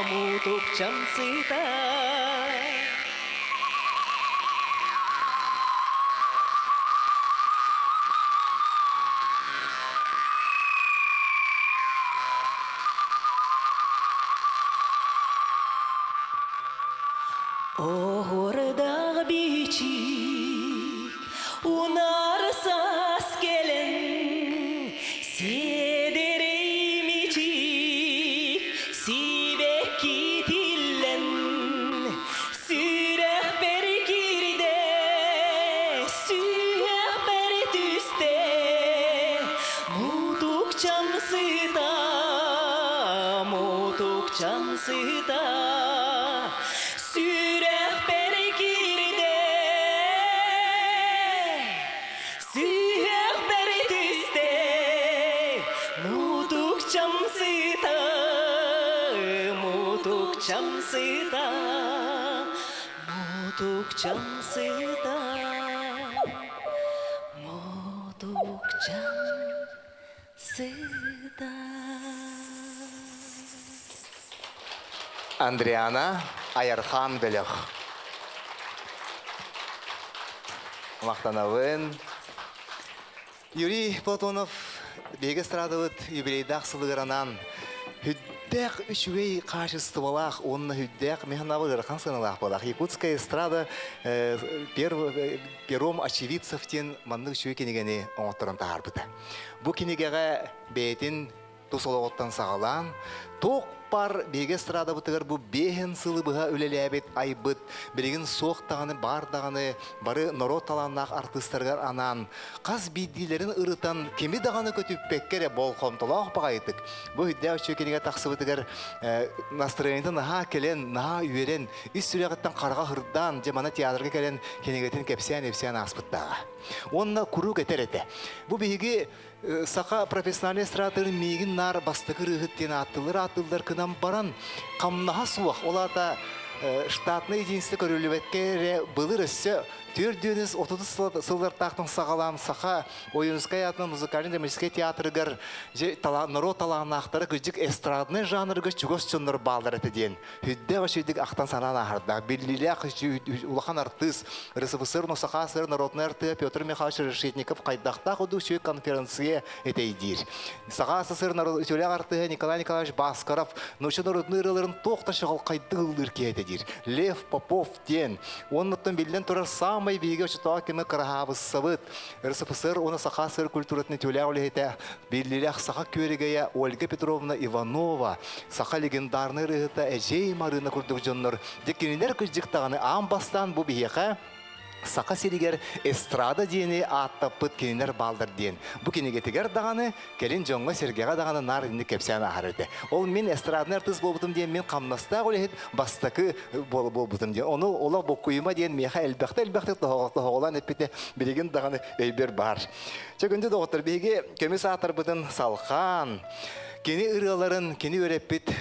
мутукчам сыта. Оһуордаах бичик унаар саас кэлэн сиэдэрэй мичик сибэкки тиллэн Сүрэхпэр киирдэ, сүһүөхпэр түстэ, мутукчам сыта, мутукчам сыта. Сүрэхпэр киирдэ, сүһүөхпэр түстэ, мутукчам сыта, мутукчам сыта, мутукчам сыта, мутукчам сыта. Андриана Айархан бөлөх. Махтанабын. Юрий Платонов биһиги эстрадабыт юбилейдаах сылыгар анаан хүддээх үчүгэй хаачыстыбалаах уонна хүддээх механабы ыарахан сыаналаах буолаах. Якутская эстрада пером очевидцев диэн маннык үчүгэй кинигэни оҥотторон таһаарбыта. Бу кинигэҕэ бэйэтин тус олоҕуттан саҕалаан, туох бар биһиги эстрадабытыгар бу биэһин сылы быһа үлэлээбит, айбыт, билигин суох даҕаны, баар даҕаны бары норуот талааннаах артыыстарыгар анаан, хас биирдиилэрин ырытан, кими даҕаны көтүппэккэ эрэ болҕомтолоох баҕайытык бу үрдээх үчүгэй кинигэ тахсыбытыгар настроениета наһаа кэлэн, наһаа үөрэн, ис сүрэҕиттэн хараҕа һырдаан, дьэ мана театрга кэлэн кинигэтин кэпсээн-ипсээн ааспыттааҕа. Уонна куруук этэр этэ. Бу биһиги Саха профессиональный эстрадатын миигин наар бастакы ырыаһыт диэн ааттыыллар ааттыыллар гынан баран хамнаһа суох ол аата штатнай единица көрүллүбэккэ эрэ былыр өссө 430 сыллартаахтан саҕалаан саха Ойуунускай аатынан музыкальнай-драматическай театрыгар норуот талааннаахтара кырдьык эстраднай жанрга чугас дьоннор бааллар этэ диэн Хүддээх үчүгдүк ахтан санаан ааһардаах, биллиилээх улахан артыыс, РСФСР Саха СССР народнай артыыһа Петр Михайлович Решетников хайдахтаах удуу үчүгэй конференция этэйдиир. Саха СССР үтүөлээх артыыһа Николай Николаевич Баскаров нуучча народнай ырыаларын туох да чаҕылхайдык ыллыыр киһи этэ диир. Лев Попов диэн. Оннуттан биллэн турар саамай биһиги оччотооҕу кэмэ кыраһаабыссабыт, РСФСР уонна Саха СССР культуратын үтүөлээх үлэһитэ, биллиилээх саха күөрэгэйэ Ольга Петровна Иванова, саха легендарнай ырыаһыта Эдьиэй Марыына курдук дьоннор, дьэ кинилэр кырдьык даҕаны аан бастаан бу биһиэхэ Саха сиригэр эстрада диэни ааттаппыт кинилэр бааллар диэн. Бу кинигэтигэр даҕаны, кэлин дьоҥҥо-сэргэҕэ даҕаны наар инник кэпсээн ааһар этэ. Ол мин эстраднай артыыс буолбутум диэн мин хамнастаах үлэһит бастакы буолбутум диэн. Ону олох буккуйума диэн миэхэ элбэхтэ-элбэхтик тоһоҕолоон эппитэ билигин даҕаны өйбөр баар. Чэ, күндү доҕоттор, биһиги көмүс аатарбытын салхаан, кини ырыаларын, кини үөрэппит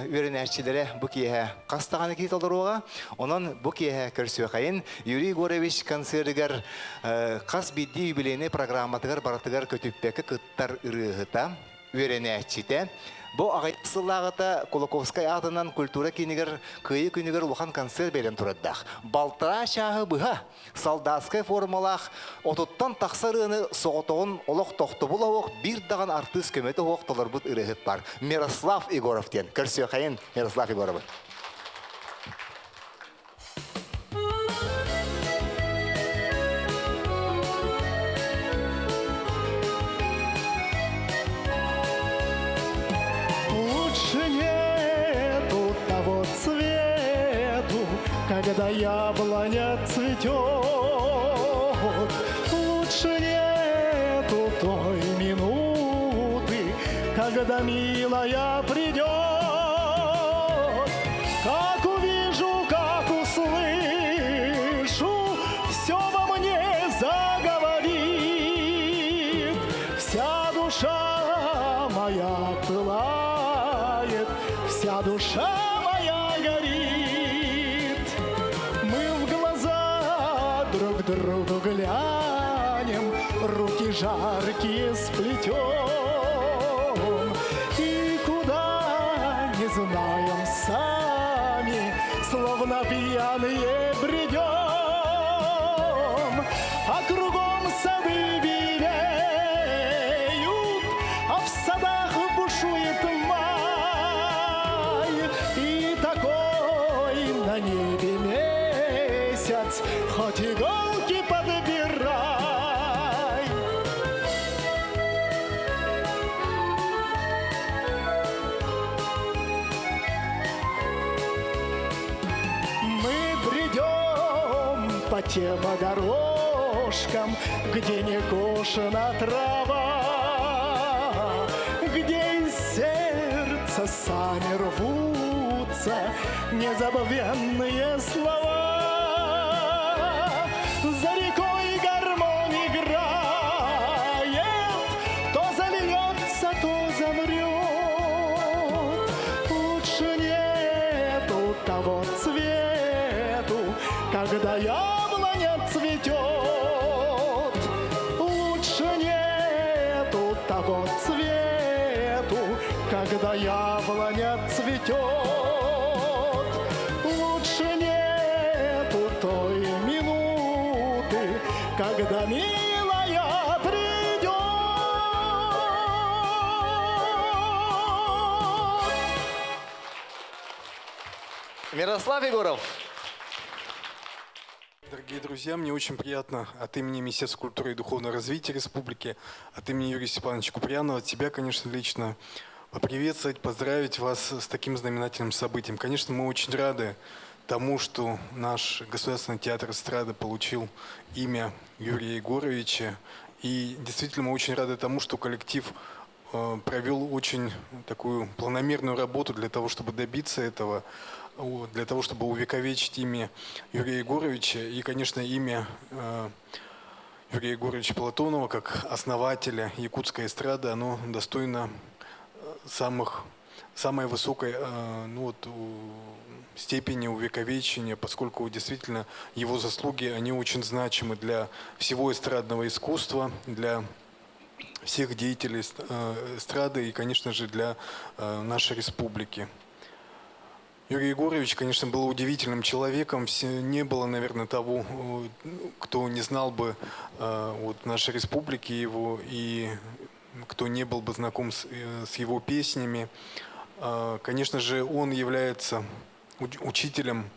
үөрэнээччилэрэ бу киэһэ хас даҕаны киһи толоруоҕа. Онон бу киэһэ көрсүөхэйин Юрий Егорович концерыгар хас биирдии юбилейнай программатыгар барытыгар көтүппэккэ кыттар ырыаһыта, үөрэнээччитэ. Бу аҕыйах сыллааҕыта Кулаковскай аатынан культура киинигэр Кыайыы күнүгэр улахан концерт биэрэн турардаах. Балтараа чааһы быһа солдатскай формалаах отуттан тахса ырыаны соҕотоҕун олох тохтобул оһох биир даҕан артыыс көмөтө оһох толорбут ырыаһыт бар. Мирослав Егоров диэн. Көрсүөхайын Мирослав Егоровы. Лучше нету того цвету, когда яблоня цветет. Лучше нету той минуты, когда милая придет. Как увижу, как услышу, все во мне заговорит. Вся душа моя пылает, вся душа моя горит. Мы в глаза друг другу глянем, руки жаркие сплетем. И куда не знаем сами, словно пьяные бредем. А кругом сады белеют, а в садах бушует май. И такой на небе месяц, хоть иголки подбирай. Мы бредем по тем дорожкам, где не кошена трава, где из сердца сами рвутся незабвенные слова. За рекой гармонь играет, то зальется, то замрет. Лучше нету того цвету, когда яблоня цветет. Лучше нету того цвету, когда яблоня цветет. Лучше нету той минуты, когда милая придет. Мирослав Егоров. Дорогие друзья, мне очень приятно от имени Министерства культуры и духовного развития Республики, от имени Юрия Степановича Куприянова, от тебя, конечно, лично поприветствовать, поздравить вас с таким знаменательным событием. Конечно, мы очень рады тому, что наш Государственный театр эстрады получил имя Юрия Егоровича. И действительно, мы очень рады тому, что коллектив провел очень такую планомерную работу для того, чтобы добиться этого, для того, чтобы увековечить имя Юрия Егоровича и, конечно, имя Юрия Егоровича Платонова как основателя якутской эстрады, оно достойно самых самой высокой ну, вот, степени увековечения, поскольку действительно его заслуги, они очень значимы для всего эстрадного искусства, для всех деятелей эстрады и, конечно же, для нашей республики. Юрий Егорович, конечно, был удивительным человеком. Не было, наверное, того, кто не знал бы вот, нашей республики его и кто не был бы знаком с его песнями. Конечно же, он является учителем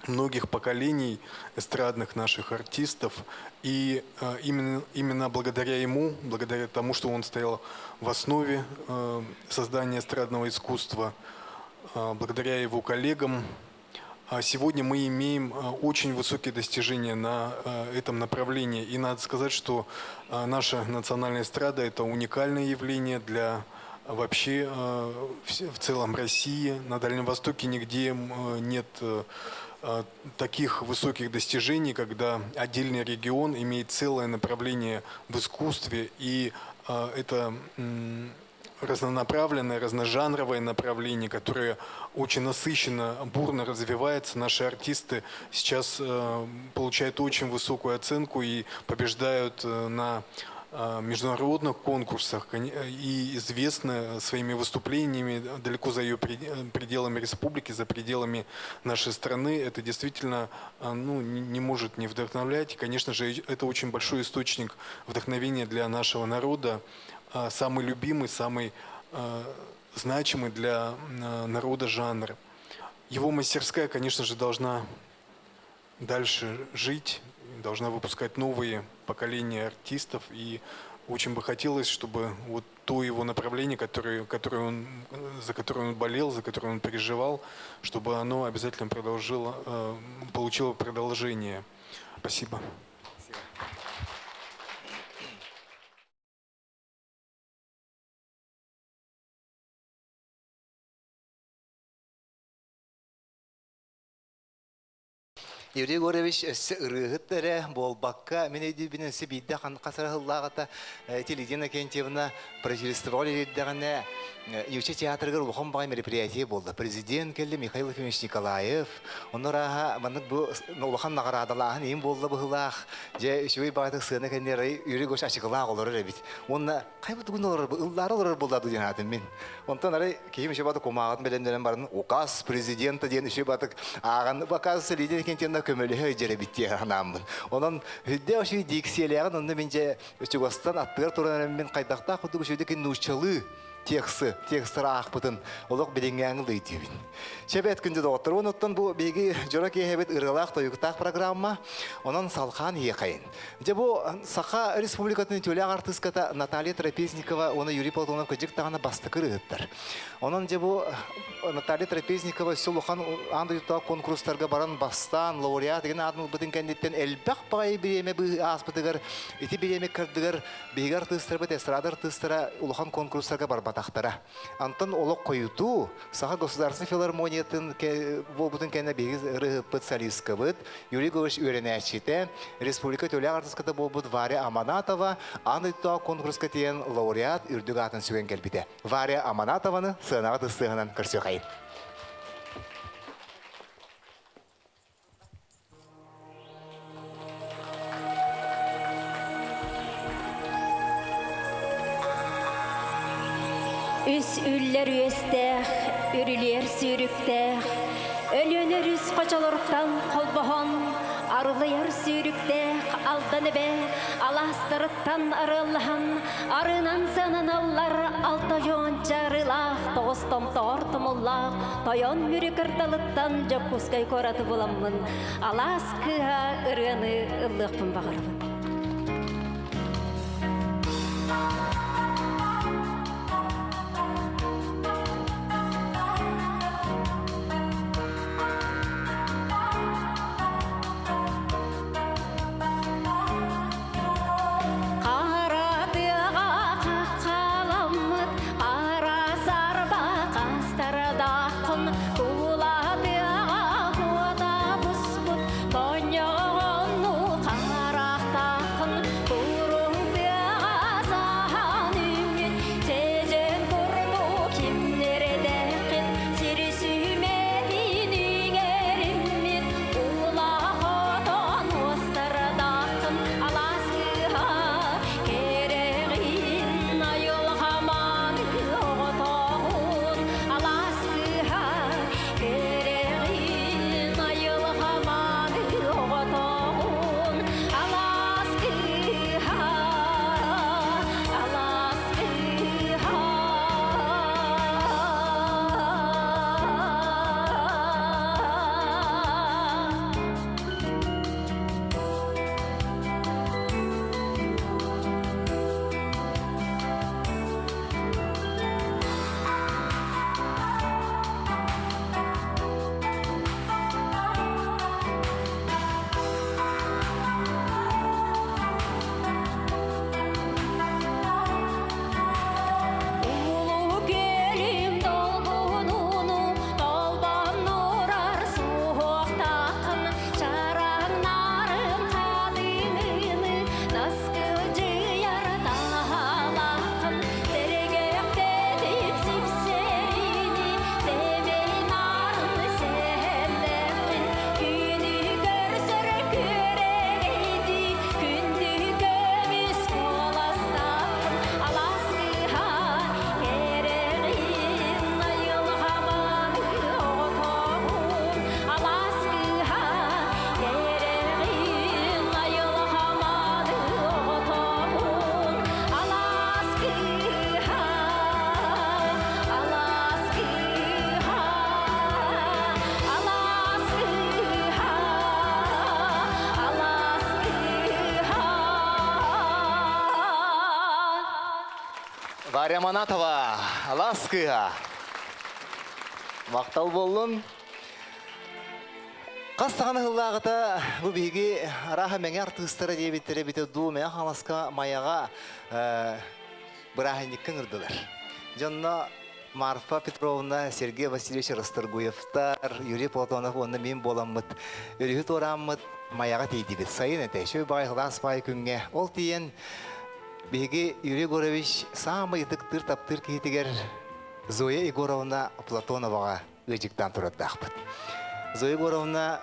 многих поколений эстрадных наших артистов. И именно благодаря ему, благодаря тому, что он стоял в основе создания эстрадного искусства, благодаря его коллегам, сегодня мы имеем очень высокие достижения на этом направлении. И надо сказать, что наша национальная эстрада – это уникальное явление для вообще в целом России. На Дальнем Востоке нигде нет таких высоких достижений, когда отдельный регион имеет целое направление в искусстве, и это разнонаправленное, разножанровое направление, которое очень насыщенно, бурно развивается. Наши артисты сейчас получают очень высокую оценку и побеждают на международных конкурсах и известны своими выступлениями далеко за ее пределами республики, за пределами нашей страны. Это действительно ну, не может не вдохновлять. Конечно же, это очень большой источник вдохновения для нашего народа, самый любимый, самый значимый для народа жанр. Его мастерская, конечно же, должна дальше жить, должна выпускать новые поколения артистов. И очень бы хотелось, чтобы вот то его направление, за которое он болел, за которое он переживал, чтобы оно обязательно получило продолжение. Спасибо. Юрий Егорович өссө ырыаһыт эрэ буолбакка, мин өйдүүбүнэн өссө биирдэ хас эрэ сыллааҕыта Лидия Иннокентьевна правительствоҕа үлэлиирдэҕинэ Ньучча театрыгар улахан баҕайы мероприятие буолла. Президент кэллэ Михаил Ефимович Николаев. Онно арааһа маннык бу улахан наҕараадалааһын иһин буолла быһыылаах. Дьэ үчүгэй баҕайытык сыана кэннигэр Юрий Егорович ачыкылаах олорор эбит. Уонна хайбыт тугун олорор ыллаары олорор буолла дуу диэн аатым мин. Онтон арай киһим еще батык кумааҕытын бэлэмнэнэн баран указ президента диэн еще батык ааҕан оказывается Лидия Иннокентьевна көмөлөһө дьэрэбит диэн санааммын. Онон хүдде ошүй диксиэлээҕин онно мин дьэ чугастан аттыгар туран мин хайдахтаах курдук үчүгэй нууччалыы тексы, текстары аахпытын олох билиҥҥээҥи лыйтыыбын. Чэбэт күндү доҕоттор, оттон бу биһиги дьоро киэһэбит ырыалаах тойуктаах программа, онон салхаан иэхэйин. Дьэ бу Саха Республикатын үтүөлээх артыыската Наталья Трапезникова уонна Юрий Платонов кыдьык даҕаны бастакы ырыһыттар. Онон дьэ бу Наталья Трапезникова өссө улахан аан дойдутааҕы конкурстарга баран бастаан лауреат деген аатын ылбытын кэнниттэн элбэх баҕайы бириэмэ ааспытыгар ити бириэмэ кырдыгар биһиги артыыстарбыт эстрада артыыстара улахан конкурстарга барбатахтара. Антон олох хойутуу Саха государственной филармониятын буолбутун кэннэ биһиги ырыһыппыт солисткабыт Юрий Егорович үөрэнээччитэ, республика төлөөх артыската буолбут Варя Аманатова аан дойдутааҕы конкурска тиийэн лауреат үрдүк аатын сүгэн кэлбитэ. Варя Аманатованы сыанаҕа тыстыаһынан көрсүөхайын. Үс үллэр үөстээх, үрүлүөр сүүрүктээх, Өлүөнэ өрүс хочолоруттан холбоһон, арылыйар сүүрүктээх Алдан эбэ алаастарыттан арыаллаһан, арыынан сыананаллар алта дьуонча арыылаах, тоҕус томтоҕор тумуллаах Тойон Мүрү кырдалыттан Дьокуускай куораты буламмын, Алаас кыыһа ырыаны ыллыахпын баҕарабын. Хара тыаҕа хаххаламмыт хара сарба хастардааххын куула тыаҕа куота буспут тонньоҕонну харахтааххын куруҥ тыаҕа саһа Варя Манатова, алаас кыыһа. Махтал буоллун. Хас саҕана сыллааҕыта бу биһиги арааһа мэҥэ артыыстара диэбиттэрэ эбитэ дуу, Мэҥэ Хаҥаласка Майаҕа бырааһынньыкка ыҥырдылар. Дьонно Марфа Петровна, Сергей Васильевич Расторгуевтар, Юрий Платонов уонна мин буоламмыт өрүһү туорааммыт Майаҕа тиийдибит. Сайын этэ, үчүгэй баҕайы сылаас баҕайы күҥҥэ. Ол тиийэн биһиги Юрий Егорович саамай ытыктыыр, таптыыр киһитигэр Зоя Егоровна Платоноваҕа ыалдьыктаан турардаахпыт. Зоя Егоровна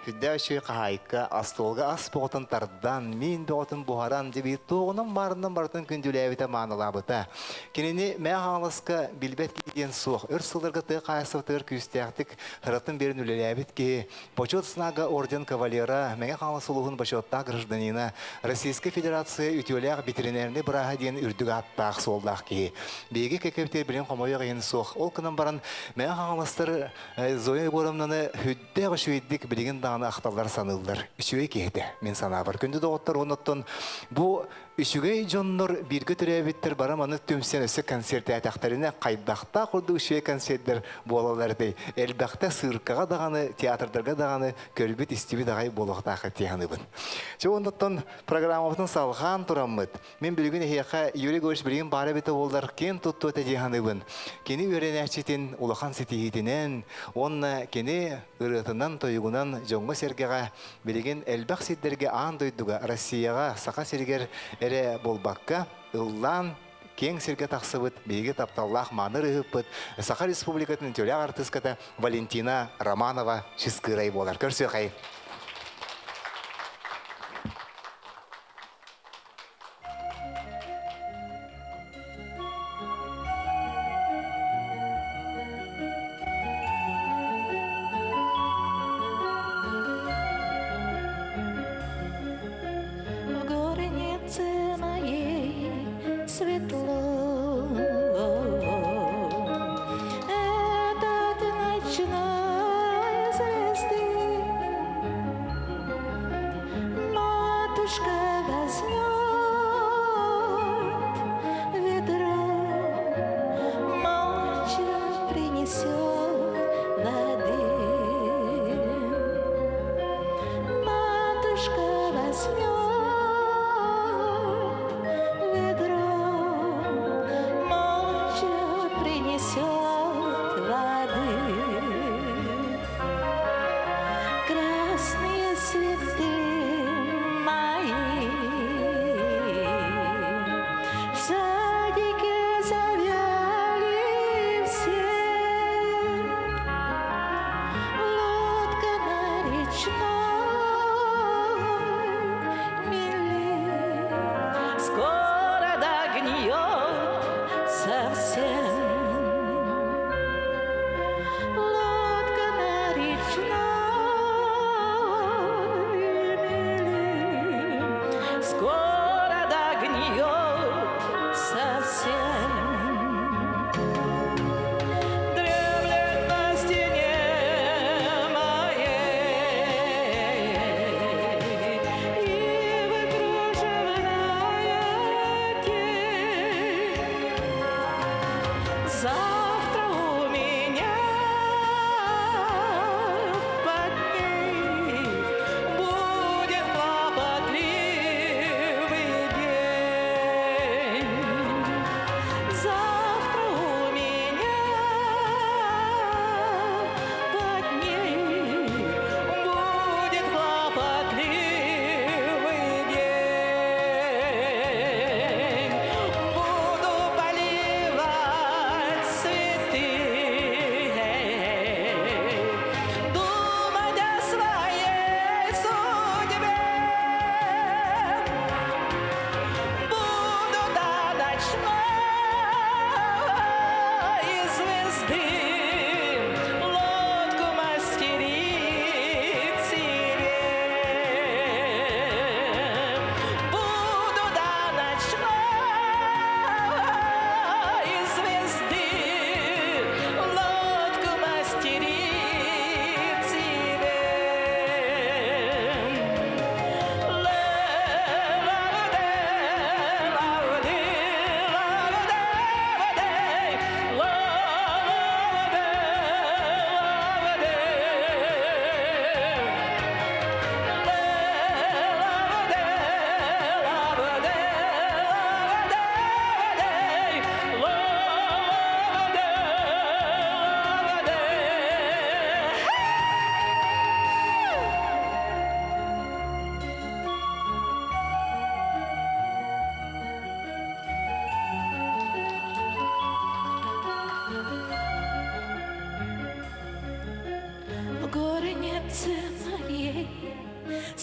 сүрдээх үчүгэй хаһаайка, остуолга ас бөҕөтүн тардан, миин бөҕөтүн буһаран, дьэ биир туоҕунан баарынан барытын күндүлээбитэ, маанылаабыта. Кинини Мэҥэ Хаҥаласка билбэт киһи диэн суох. Өр сылларга тыа хаһаайыстыбатыгар күүстээхтик ыратын биэрэн үлэлээбит киһи, Почет знага орден кавалера, Мэҥэ Хаҥалас улууһун бочуоттаах гражданина, Российскай Федерация үтүөлээх ветеринарнай бырааһа диэн үрдүк ааттаах суоллаах киһи. Биһиги кэккэбитигэр билин хомойуох иһин суох. Ол гынан баран Мэҥэ Хаҥаластар Зоя Егоровнаны сүрдээх үчүгэйдик билигин даҕаны ахталлар саныыллар. Үчүгэй киһи этэ, мин санаабар. Күндү доҕоттор, оннуттан бу үчүгэй дьоннор бииргэ төрөөбүттэр бары маны түмсэн өссө концертээтэхтэринэ хайдахтаах курдук үчүгэй концерттэр буолаллар этэй. Элбэхтэ сыыркаҕа даҕаны, театрдарга даҕаны көрбүт, истибит аҕай буолуохтаах дии саныыбын. Чэ, оннуттан программабытын салҕаан тураммыт, Мин билигин эһиэхэ Юрий Егорович билигин баар эбитэ буоллар киэн туттуо этэ дии саныыбын. Кини үөрэнээччитин улахан ситиһиитинэн уонна кини ырыатынан-тойугунан дьоҥҥо-сэргэҕэ билигин элбэх сирдэргэ аан дойдуга, Россияҕа, Саха сиригэр эрэ буолбакка, ыллаан киэҥ сиргэ тахсыбыт биһиги тапталлаах мааны ырыаһыппыт Саха Республикатын үтүөлээх артыыската Валентина Романова Чыскыырай буолар. Көрсүөхэй! В горнице моей светло. Этот ночной звезды Матушка возьмет ведро, Молча принесет воды. Матушка возьмет ведро, Молча принесет воды. Красные цветы мои В садике завяли все. Лодка на речной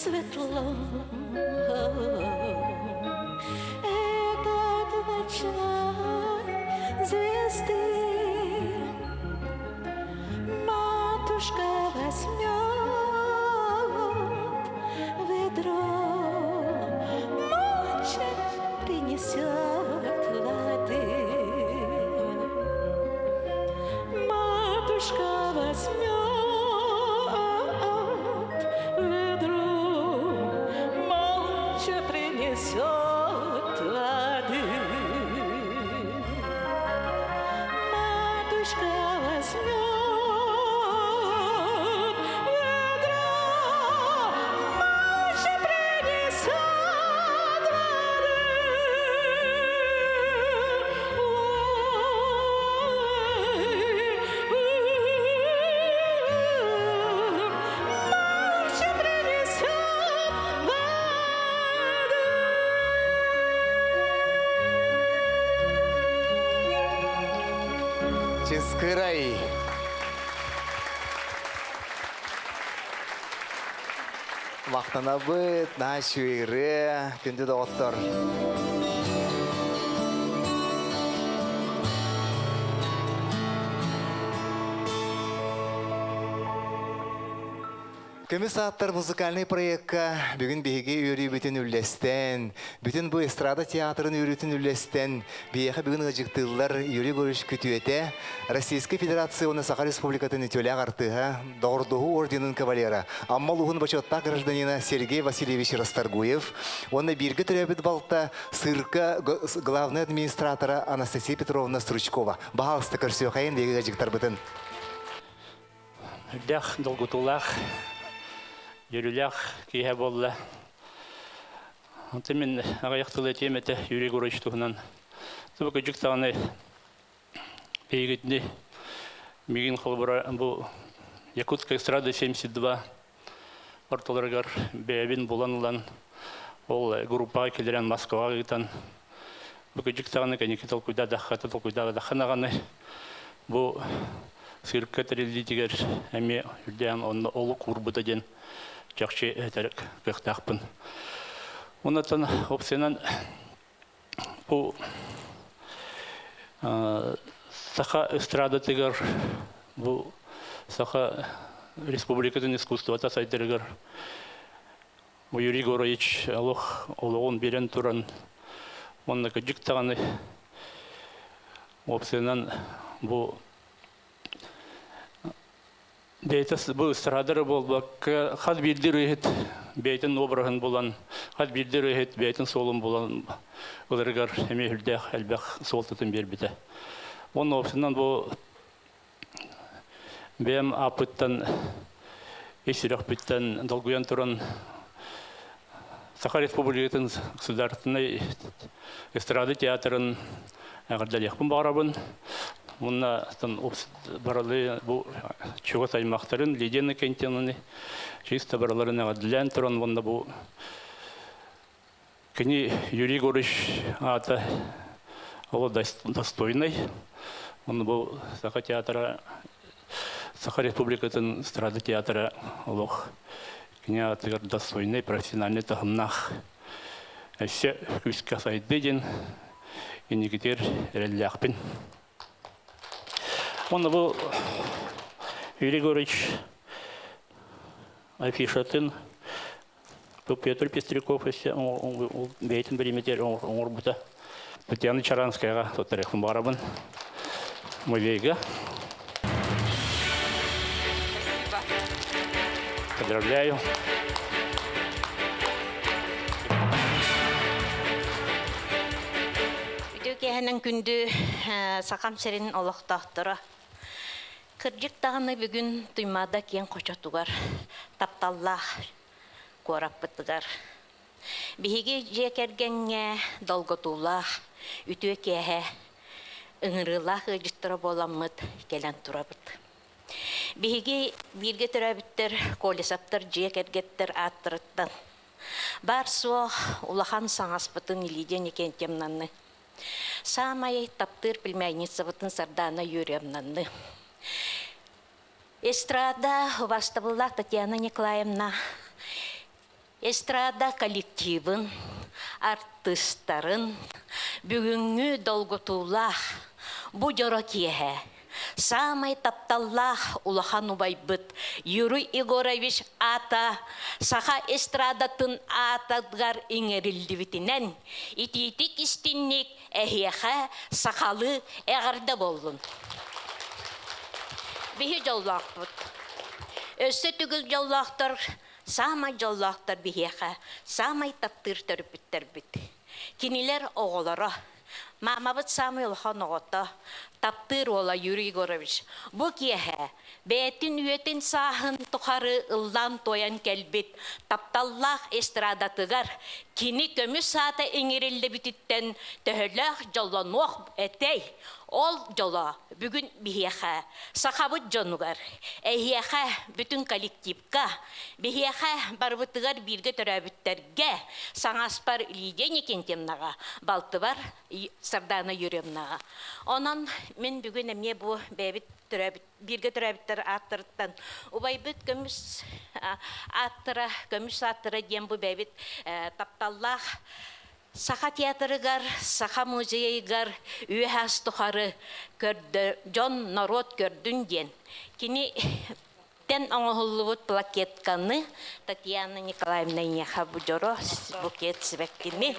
светло. Этот ночной звезды Матушка возьмет ведро, Молча принесет воды. Матушка возьмет ведро, Молча принесет воды. Матушка возьмет ведро, молча принесет воды. Ой, молча принесет воды. Чыскырай. Махтанабыт, наһаа үчүгэй ырыа, күндү доҕоттор. Көмүс ааттар музыкальный проекка бүгүн биһиги үөрүүбүтүн үллэстэн, бүтүн бу эстрада театрын үөрүүтүн үллэстэн, биһиэхэ бүгүн ыалдьыттыыллар Юрий Егорович күтүөтэ, Российскай Федерация уонна Саха Республикатын үтүөлээх артыыһа, Доҕордоһуу орденын кавалера, Амма улууһун бочуоттаах гражданина Сергей Васильевич Расторгуев уонна бииргэ төрөөбүт балта цирка главный администратора Анастасия Петровна Стручкова. Баһаалыста көрсүөхайын биһиги ыалдьыттарбытын. Үрдээх долгутуулаах, үөрүүлээх киэһэ буолла. Онтон мин аҕыйах тыл этиэм этэ Юрий Егорович туһунан. Бу кырдьык даҕаны биһигитини миигин холобура бу Якутская эстрада 72 ортолоругар бэйэбин булан ылан ол группаҕа киллэрэн Москваҕа ыытан бу кырдьык даҕаны кэнники толкуйдаатахха толкуйдаатахха даҕаны бу циркэ тэриллиитигэр эмиэ үрдээн онно олук уурбута диэн чахчы этэр кыахтаахпын. Оннуттан опциянан бу саха эстрадатыгар бу Саха Республикатын искусствота сайдарыгар Юрий Егорович олох олоҕун биэрэн туран уонна кырдьык даҕаны опциянан бу бэйэтэ бу эстрада эрэ буолбакка хас биирдии ырыаһыт бэйэтин обраһын булан хас биирдии ырыаһыт бэйэтин суолун булан ыларыгар эмиэ сүрдээх элбэх суолтатын биэрбитэ. Уонна опциянан бу Бэйэм ааппыттан, ис сүрэхпиттэн долгуйан туран Саха Республикатын государственнай эстрада театрын эҕэрдэлиэхпин баҕарабын. Уонна баралы бу чугас аймахтарын Лидия Иннокентьевнаны чисто барыларын эҕэрдэлээн туран уонна бу Кини Юрий Егорович аата оло достойный. Он бу Саха театра, Саха Республикатын эстрада театра олох кини аатыгар достойный профессиональный таһымнаах өссө күүскэ сайды диэн инникитигэр эрэллээхпин. Уонна бу Юрий Егорович афишатын Петр Пестряков өссө бэйэтин бириэмэтигэр оҥорбута. Татьяна Чаранскаяҕа туттарыахпын баҕарабын. Музейга. Поздравляю. Үтүө киэһэнэн күндү Сахам сирин олохтоохторо. Кырдьык даҕаны бүгүн Туймаада киэҥ хочотугар тапталлаах куораппытыгар биһиги дьиэ кэргэҥҥэ долгутуулаах үтүө киэһэ ыҥырыылаах ыалдьыттара буоламмыт кэлэн турабыт. Биһиги бииргэ төрөөбүттэр Колесовтар дьиэ кэргэттэр ааттарыттан баар-суох улахан саҥаспытын Лидия Никентьевнаны Саамай таптыыр племянницабытын Сардаана Юрьевнаны. Эстрада убастабыллаах Татьяна Николаевна. Эстрада коллективын, артыыстарын бүгүҥҥү долгутуулаах бу дьоро киэһэ саамай тапталлаах улахан убайбыт Юрий Егорович аата саха эстрадатын аатыгар иҥэриллибитинэн итиитик истинник эһиэхэ сахалыы эҕэрдэ буоллун. Биһи дьоллоохпут. Өссө түгүл дьоллоохтор Саамай дьоллоохтор биһиэхэ саамай таптыыр төрөппүттэрбит. Кинилэр оҕолоро. Маамабыт саамай улахан оҕото, таптыыр уола Юрий Егорович бу киэһэ бэйэтин үйэтин сааһын тухары ыллаан-туойан кэлбит тапталлаах эстрадатыгар кини көмүс аата иҥэриллибититтэн төһөлөөх дьоллонуох этэй? Ол дьоло бүгүн биһиэхэ, сахабыт дьонугар, эһиэхэ бүтүн коллективка, биһиэхэ барыбытыгар бииргэ төрөөбүттэргэ, саҥаспар Лидия Никентьевнаҕа, балтыбар Сардаана Юрьевнаҕа. Онон мин бүгүн эмиэ бу бэйэбит төрөөбүт бииргэ төрөөбүттэр ааттарыттан убайбыт көмүс ааттара, көмүс ааттара диэн бу бэйэбит тапталлаах Саха театрыгар, Саха музейыгар үөһэ тухары көрдө, дьон, норуот көрдүн диэн. Кини тэн оҥоһуллубут плакетканы Татьяна Николаевна эйиэхэ бу дьоро букет сибэккини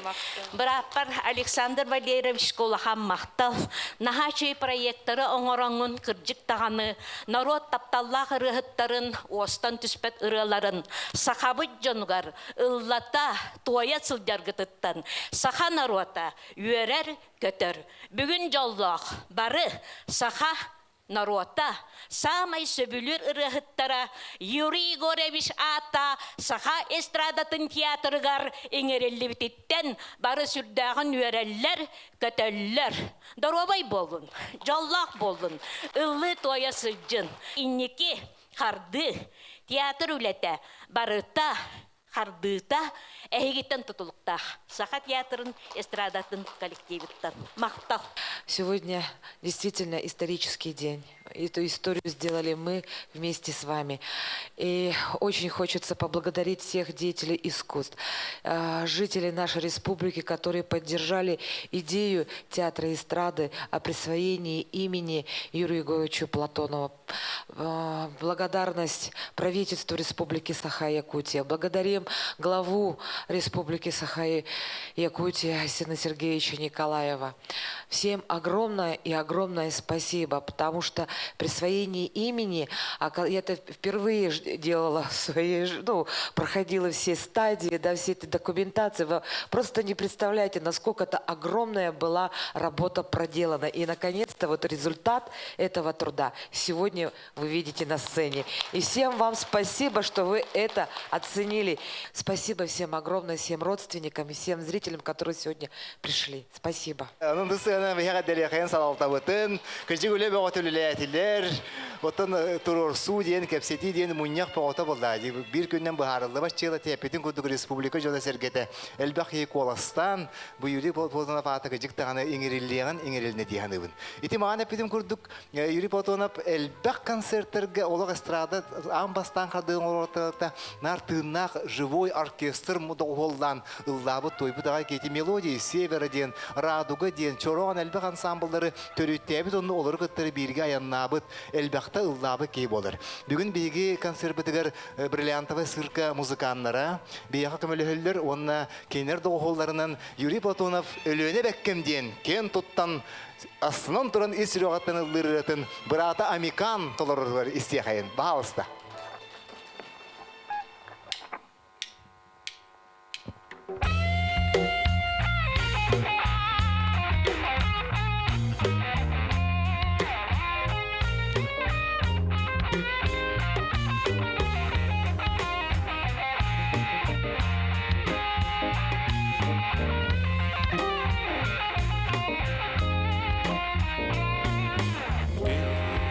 бырааппар Александр Валерьевичка улахан махтал наһаа үчүгэй проекттары оҥороҥҥун кырдьык даҕаны норуот тапталлаах ырыаһыттарын уостан түспэт ырыаларын сахабыт дьонугар ыллата туойа сылдьаргытыттан саха норуота үөрэр-көтөр. Бүгүн дьоллоох бары саха норуота саамай сөбүлүүр ырыаһыттара Юрий Егорович аата саха эстрадатын театрыгар иҥэриллибититтэн бары сүрдээҕин үөрэллэр, көтөллөр. Доруобай буоллун, дьоллоох буоллун, ыллыы-туойа сылдьын. Инники хардыы, театр үлэтэ барыта хардыыта эһигиттэн тутулуктаах. Саха театрын эстрадатын коллективиттан. Махтал. Сегодня действительно исторический день. Эту историю сделали мы вместе с вами. И очень хочется поблагодарить всех деятелей искусств, жителей нашей республики, которые поддержали идею театра эстрады о присвоении имени Юрию Егоровичу Платонову. Благодарность правительству Республики Саха-Якутия. Благодарим главу Республики Саха-Якутия Асина Сергеевича Николаева. Всем огромное и огромное спасибо, потому что присвоение имени, я это впервые делала в своей, ну, проходила все стадии, да, все эти документации. Вы просто не представляете, насколько это огромная была работа проделана. И, наконец-то, вот результат этого труда сегодня вы видите на сцене. И всем вам спасибо, что вы это оценили. Спасибо всем огромное, всем родственникам и всем зрителям, которые сегодня пришли. Спасибо. Онон сыана биһиэхэ дэлиэхэйэн салалтабытын, кырдьык үлэ бөҕөтө үлэлээтилэр. Оттон туруорсуу диэн, кэпсэтии диэн мунньах бөҕөтө буолла. Биир күннэн быһаарыллыбат дьыала тиэппитин курдук республика дьоно-сэргэтэ элбэх киһи куоластаан, бу Юрий Платонов аата кырдьык даҕаны иҥэриллиэҕин иҥэрилинэ дии саныыбын. Ити маҕан эппитим курдук, Юрий Платонов элбэх концерттергэ олох эстрада аан бастаан хардыгын оҥорортарта наар тыыннаах живой оркестр доҕуһуоллаан ыллаабыт туойбут аҕай киһи мелодии севера диэн радуга диэн чороон элбэх ансамбллары төрүттээбит онно олору кыттары бииргэ айаннаабыт элбэхтэ ыллаабыт киһи буолар. Бүгүн биһиги концерпытыгар бриллиантовая сырка музыканнара биһиэхэ көмөлөһөллөр уонна кинилэр доҕуһуолларынан Юрий Платонов Өлүөнэ бэккэм диэн киэн туттан астынан туран ис сүрэҕиттэн ыллыыр ырыатын быраата Амикан толороругар истиэхэйин. Баһаалыста.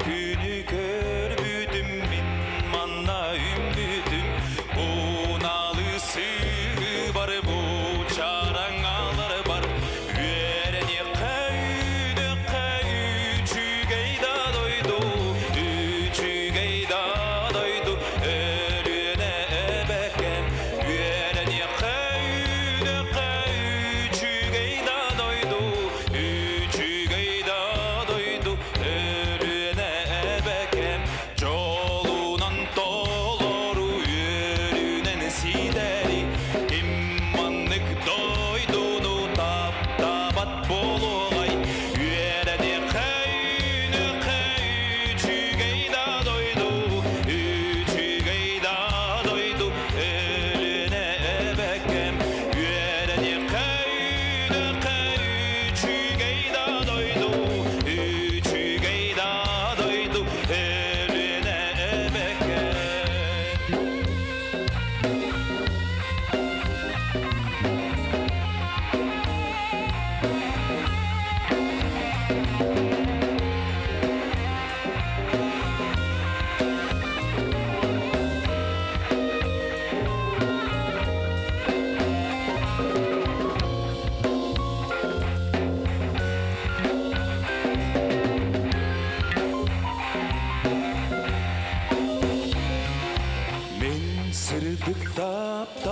Күнү көрбүтүм мин манна үммүтүм Уналысы бар бу чараҥалар бар Үөрэниэххэ үүнүөххэ үчүгэй да дойду Үчүгэй да дойду Өлүөнэ эбэкэм Үөрэ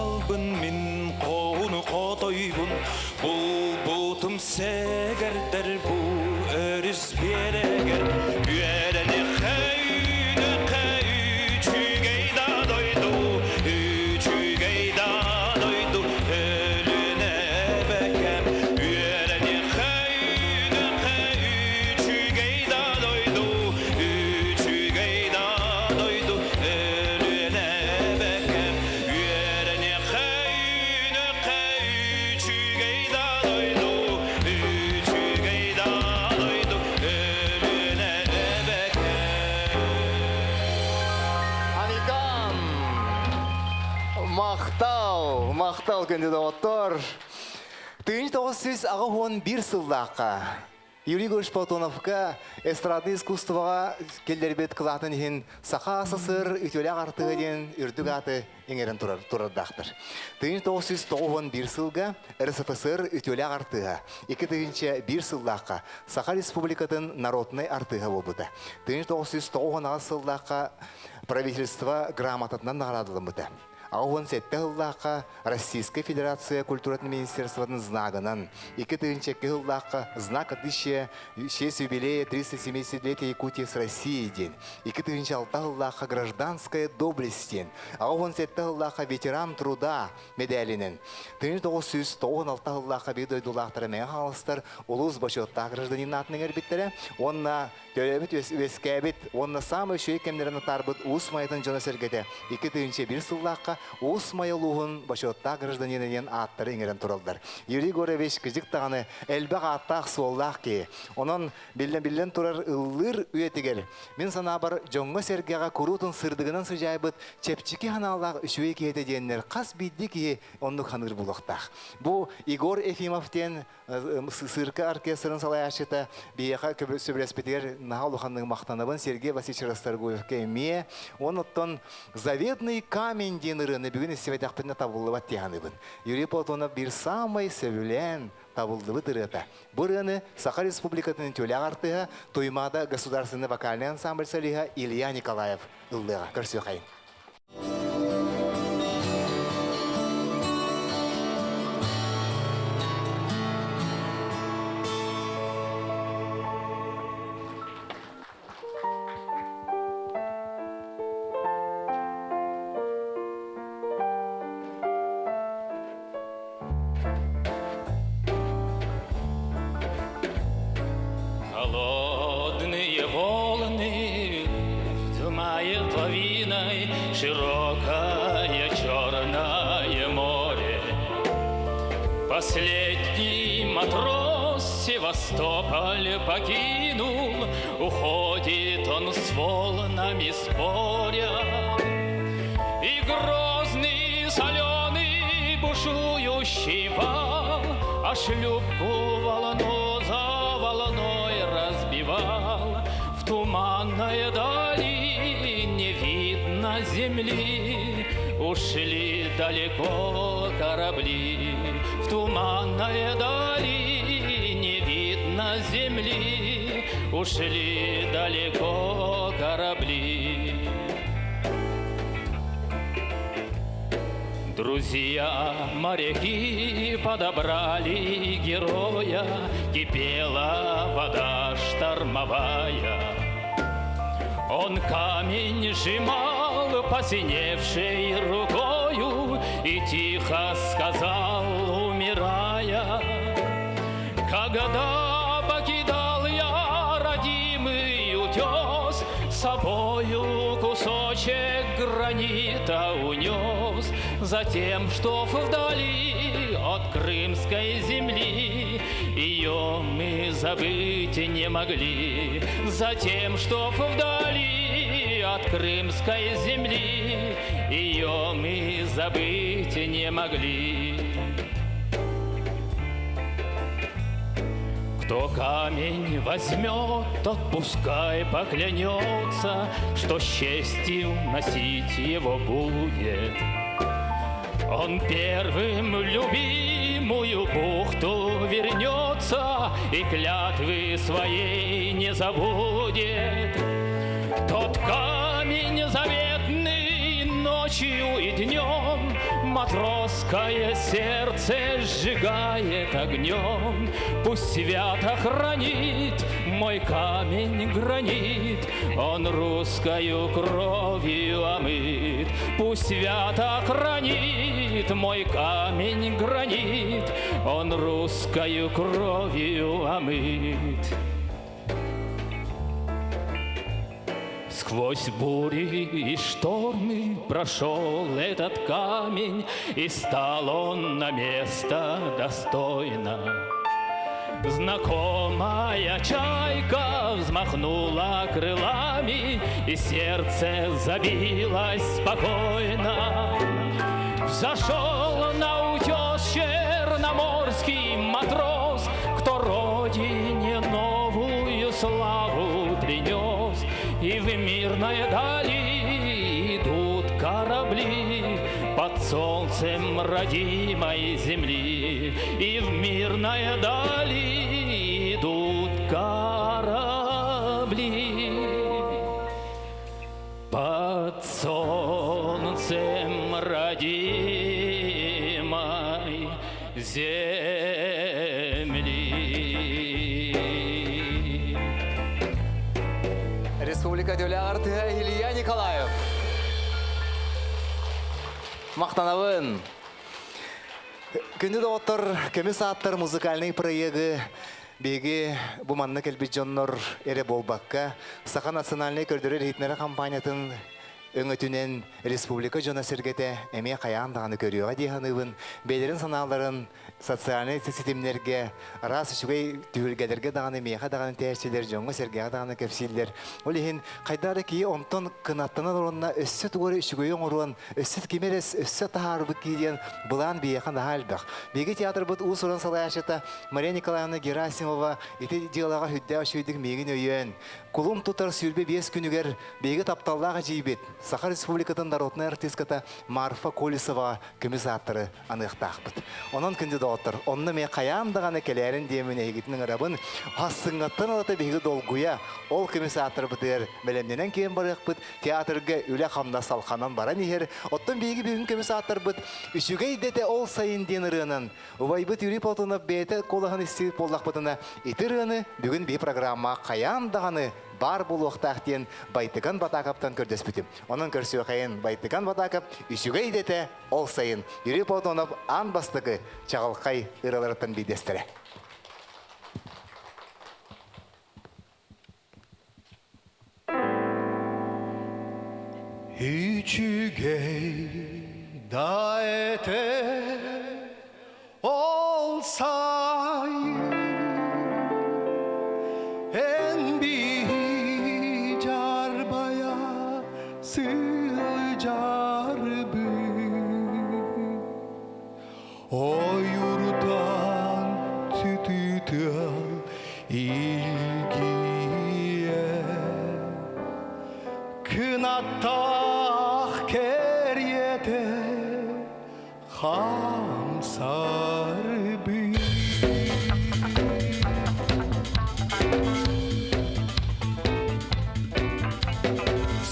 Кырдалбын мин хоһуну хотойбун Булбутум сэгэрдэр бу өрүс биэрэгэр Үөрэниэххэ үүнүөххэ үчүгэй да дойду Үчүгэй да дойду Өлүөнэ эбэкэм Үөрэниэххэ үүнүөххэ үчүгэй да дойду Үчүгэй да дойду Өлүөнэ эбэкэм Үөрэниэххэ үүнүөххэ үчүгэй да дойду Үчүгэй да дойду Өлүөнэ эбэкэм Аникан! Махтал! Махтал күндү доҕоттор! Тыынч 981 сыллаахха Юрий Егорович Платоновка эстрадный искусствоҕа киллэрбит кылаатын иһин Саха СССР үтүөлээх артыыһа диэн үрдүк ааты иҥэрэн турар турардаахтар. 1991 сылга РСФСР үтүөлээх артыыһа, 2001 сыллаахха Саха Республикатын народнай артыыһа буолбута. 1998 сыллаахха правительство грамотатынан наҕараадаламмыта. 87 сыллаахха Российскай Федерация культуратын министерствотын знагынан, 2002 сыллаахха знак отличия в честь юбилея 370-летия Якутии с Россией диэн, 2006 сыллаахха гражданская доблесть диэн, 87 сыллаахха ветеран труда медалинэн, 1996 сыллаахха биир дойдулаахтара Мэҥэ Хаҥаластар улуус бочуоттаах гражданин аатын иҥэрбиттэрэ уонна Төрөөбүт үөскээбит уонна саамай үчүгэй кэмнэрин атаарбыт Уус Майатын дьоно-сэргэтэ 2001 сыллаахха Уус Майа улууһун бочуоттаах гражданина диэн ааттары иҥэрэн тураллар. Юрий Егорович кыдьык даҕаны элбэх ааттаах-суоллаах киһи. Онон биллэн турар ыллыыр үйэтигэр мин санаабар дьоҥҥо-сэргэҕэ куруутун сырдыгынан сыдьаайбыт чэпчэки санаалаах үчүгэй киһитэ диэннэр хас биирдии киһи оннук саныыр буолуохтаах. Бу Егор Ефимов диэн Сыырка оркестрын салайааччыта биһиэхэ сөбүлэспитигэр наһаа улаханнык махтанабын Сергей Васильевич Расторгуевка эмиэ. Онуттан «Заветный камень» диэн ырыаны бүгүн истибэтэхпинэ табыллыбат дии саныыбын. Юрий Платонов биир саамай сөбүлээн табыллыбыт ырыата. Бу ырыаны Саха Республикатын үтүөлээх артыыһа, Туймаада государственный вокальный ансамбль солиһа Илья Николаев ыллыаҕа. Көрсүөххэйин. Холодные волны вздымает лавиной Широкое Черное море. Последний матрос Севастополь покинул, Уходит он с волнами споря. И грозный, соленый, бушующий вал, А шлюпку волну за волной разбивал. В туманной дали не видно земли, Ушли далеко корабли. В туманной дали не видно земли, Ушли далеко корабли. Друзья моряки подобрали героя, Кипела вода штормовая. Он камень сжимал посиневшей рукою И тихо сказал, умирая, Когда покидал я родимый утес, Собою кусочек гранита унес, Затем, что вдали от крымской земли Ее мы забыть не могли. Затем, что вдали от крымской земли Ее мы забыть не могли. Кто камень возьмет, тот пускай поклянется, Что с честью носить его будет. Он первым в любимую бухту вернется И клятвы своей не забудет. Тот камень заветный ночью и днем Матросское сердце сжигает огнем. Пусть свято хранит мой камень гранит, Он русскою кровью омыт. Пусть свято хранит мой камень гранит, Он русскою кровью омыт. Сквозь бури и штормы прошел этот камень, И стал он на место достойно. Знакомая чайка взмахнула крылами, И сердце забилось спокойно. Взошел на утес черноморский матрос, Кто родине новую славу принес. И в мирной дали идут корабли Под солнцем родимой земли. И в мирной дали идут корабли под солнцем родимой земли. Республика Тюля артыга Илья Николаев. Мактанабын. Күндү доҕоттор, көмүс ааттар музыкальный проегы биһиги бу манна кэлбит дьоннор эрэ буолбакка, Саха национальнай көрдөрөр иһитиннэрэр хампаанньатын өҥөтүнэн республика дьоно-сэргэтэ эмиэ хайаан даҕаны көрүөҕэ дии саныыбын. Бэйэлэрин санааларын социальнай ситимнэргэ, араас үчүгэй түһүлгэлэргэ даҕаны, миэхэ даҕаны тээччилэр, дьоҥҥо-сэргэҕэ даҕаны кэпсииллэр. Ол иһин хайдах эрэ киһи онтон кынаттанан олорунна өссө тугу эрэ үчүгэйи оҥоруон, өссө кими эрэ өссө таһаарбыт киһи диэн былаан биһиэхэ наһаа элбэх. Биһиги театрбыт уус-уран салайааччыта Мария Николаевна Герасимова ити дьыалаҕа сүрдээх үчүгэйдик миигин өйөөн, кулун тутар 25 күнүгэр биһиги тапталлаах эдьиийбит, Саха Республикатын народнай артистката Марфа Колесоваҕа көмүс ааттары аныахтаахпыт. Онон күндү доҕоттор, онно эмиэ хайаан даҕаны кэлээрин диэммин эһигитин ыҥырабын. Хассыҥҥаттан ылата биһиги долгуйа, ол көмүс ааттарбытыгар бэлэмнэнэн киирэн барыахпыт, театрга үлэ-хамнас салханан баран иһэр. Оттон биһиги бүгүн көмүс ааттарбыт «Үчүгэй дэтэ ол сайын» диэн ырыанан убайбыт Юрий Платонов бэйэтэ куолаһын истибит буоллахпытына, ити ырыаны бүгүн биһи программа хайаан даҕаны баар буолуохтаах диэн Байтыган Батаакаптан көрдөспүтүм. Онон көрсүөхэйин Байтыган Батаакап үчүгэй дэтэ ол сайын Юрий Платонов аан бастакы чаҕылхай ырыаларыттан биирдэстэрэ. Үчүгэй да этэ ол сайын эн биһи жарбая сылдьарбын Ойурдан түтүтүл илгиэ Кынаттаах кэриэтэ хамсарбын.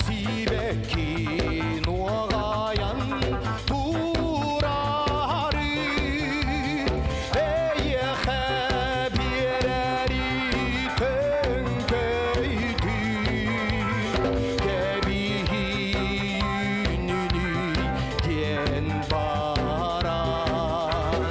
Сибэкки нуоҕайан турары эйиэхэ биэрэри төҥкөйдүү кэбиһиинүнүй диэн баран.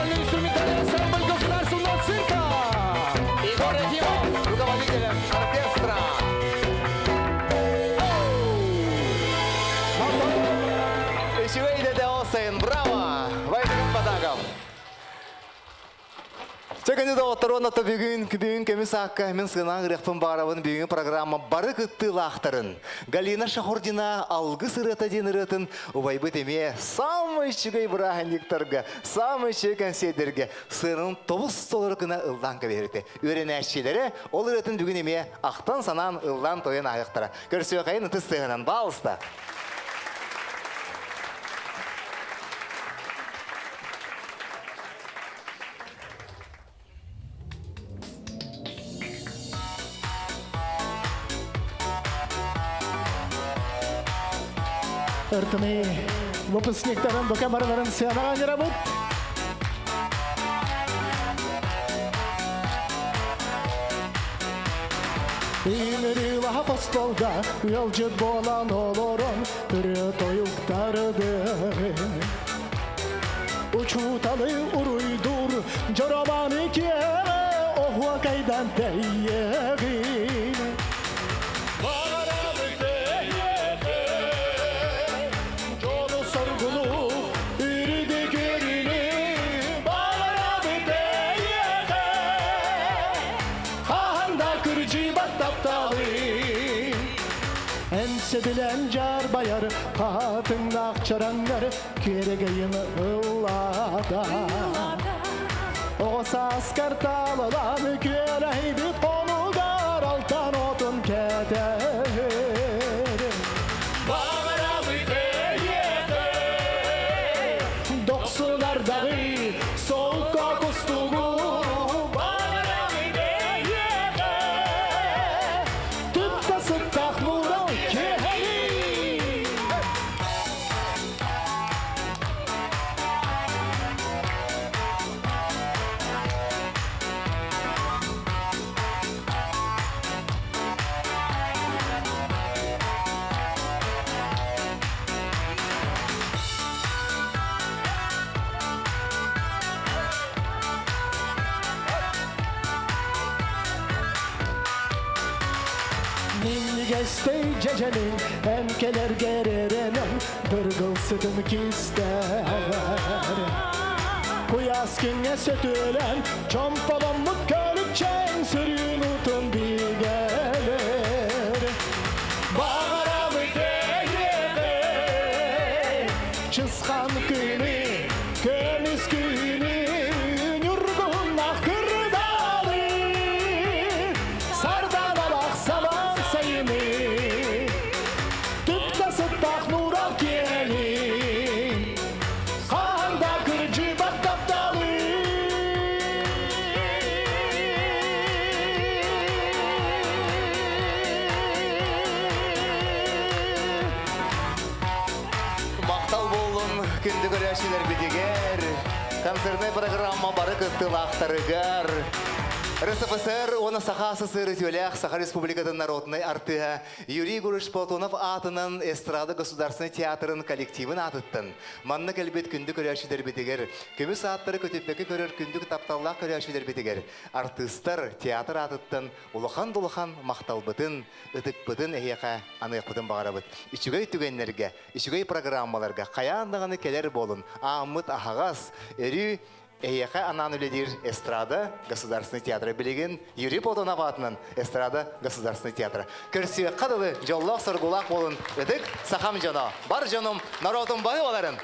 Музыкальный-инструментальный ансамбль Государственного цирка. Егор Ефимов, руководитель оркестра. Үчүгэй идэтэ ол сайын, браво! Вайдыгын Бадагов. Чэ күнү доҕоттор уонна бүгүн бүгүн көмүс аакка мин сынаан ырыахпын баарабын бүгүҥҥү программа бары кыттыылаахтарын Галина Шахурдина алгыс ырыата диэн ырыатын убайбыт эмиэ самый үчүгэй бырааһынньыктарга, самый үчүгэй кэнсиэрдэргэ сыанын тобус толору гына ыллаан кэбиһэритэ. Үөрэнээччилэрэ ол ырыатын бүгүн эмиэ ахтан-санаан ыллаан тойон ааһыахтара. Көрсүөхайын ытыс тыаһынан баалыста. Ыртыны выпускниктарын бука барыларын сыанаҕа ыҥырабыт. Ыҥырыылаһа остуолга ыалдьыт буолан олорон ырыа тойуктардын. Учууталы уруйдуур дьороманы киэҕэ оһуокайдан тэйиэҕин. Баҕарабыт эйиэхэ дьолу-соргуну, үрдүк өрүнү. Баҕарабыт эйиэхэ хаһан да кырдьыбат тапталы. Эн сөбүлээн дьаарбайар хаатыҥнаах чараҥнар күөрэгэйин ыллаата. Оҕо сааскар таалалаан күөлэһийбит хонугар алтан отун кэтэр. Баҕарабыт эйиэхэ дохсунардаҕы солко кустугу. Баҕарабыт эйиэхэ түптэ сыттах нуурал киэһэни. Минньигэстэй дьэдьэниҥ эн кэлэргэр эрэнэн дыргыл сытын кистэр. Куйаас күҥҥэ сөтүөлэн чомполоммут көлүкчэҥ сөрүүн утун бигэлэр. Баҕарабыт эйиэхэ чысхан күнү, көмүс күнү, ньургуһуннаах кырдаалы, сарданалаах самаан сайыны, түптэ сыттаах нуурал киэли, хаһан да кырдьыбат тапталы. Махтал буоллун күндү көрөөччүлэрбитигэр, концертнай программа бары кыттыылаахтарыгар, РСФСР уонна Саха СССР үтүөлээх Саха Республикатын народнай артыыһа Юрий Егорович Платонов аатынан Эстрада государственнай театрын коллективын аатыттан манна кэлбит күндү көрөөччүлэрбитигэр, көмүс ааттары көтүппэккэ көрөр күндү тапталлаах көрөөччүлэрбитигэр артыыстар театр аатыттан улахан да улахан махталбытын, ытыкпытын эһиэхэ аныахпытын баҕарабыт. Үчүгэй түгэннэргэ, үчүгэй программаларга хайаан даҕаны кэлэр буолун. Ааммыт аһаҕас, өрүү эһиэхэ анаан үлэлиир эстрада государственный театра билигин Юрий Платонов аатынан эстрада государственный театра. Көрсүөххэ дылы дьоллоох соргулаах буолун ытык сахам дьоно, бар дьонум, народум баһы баларын.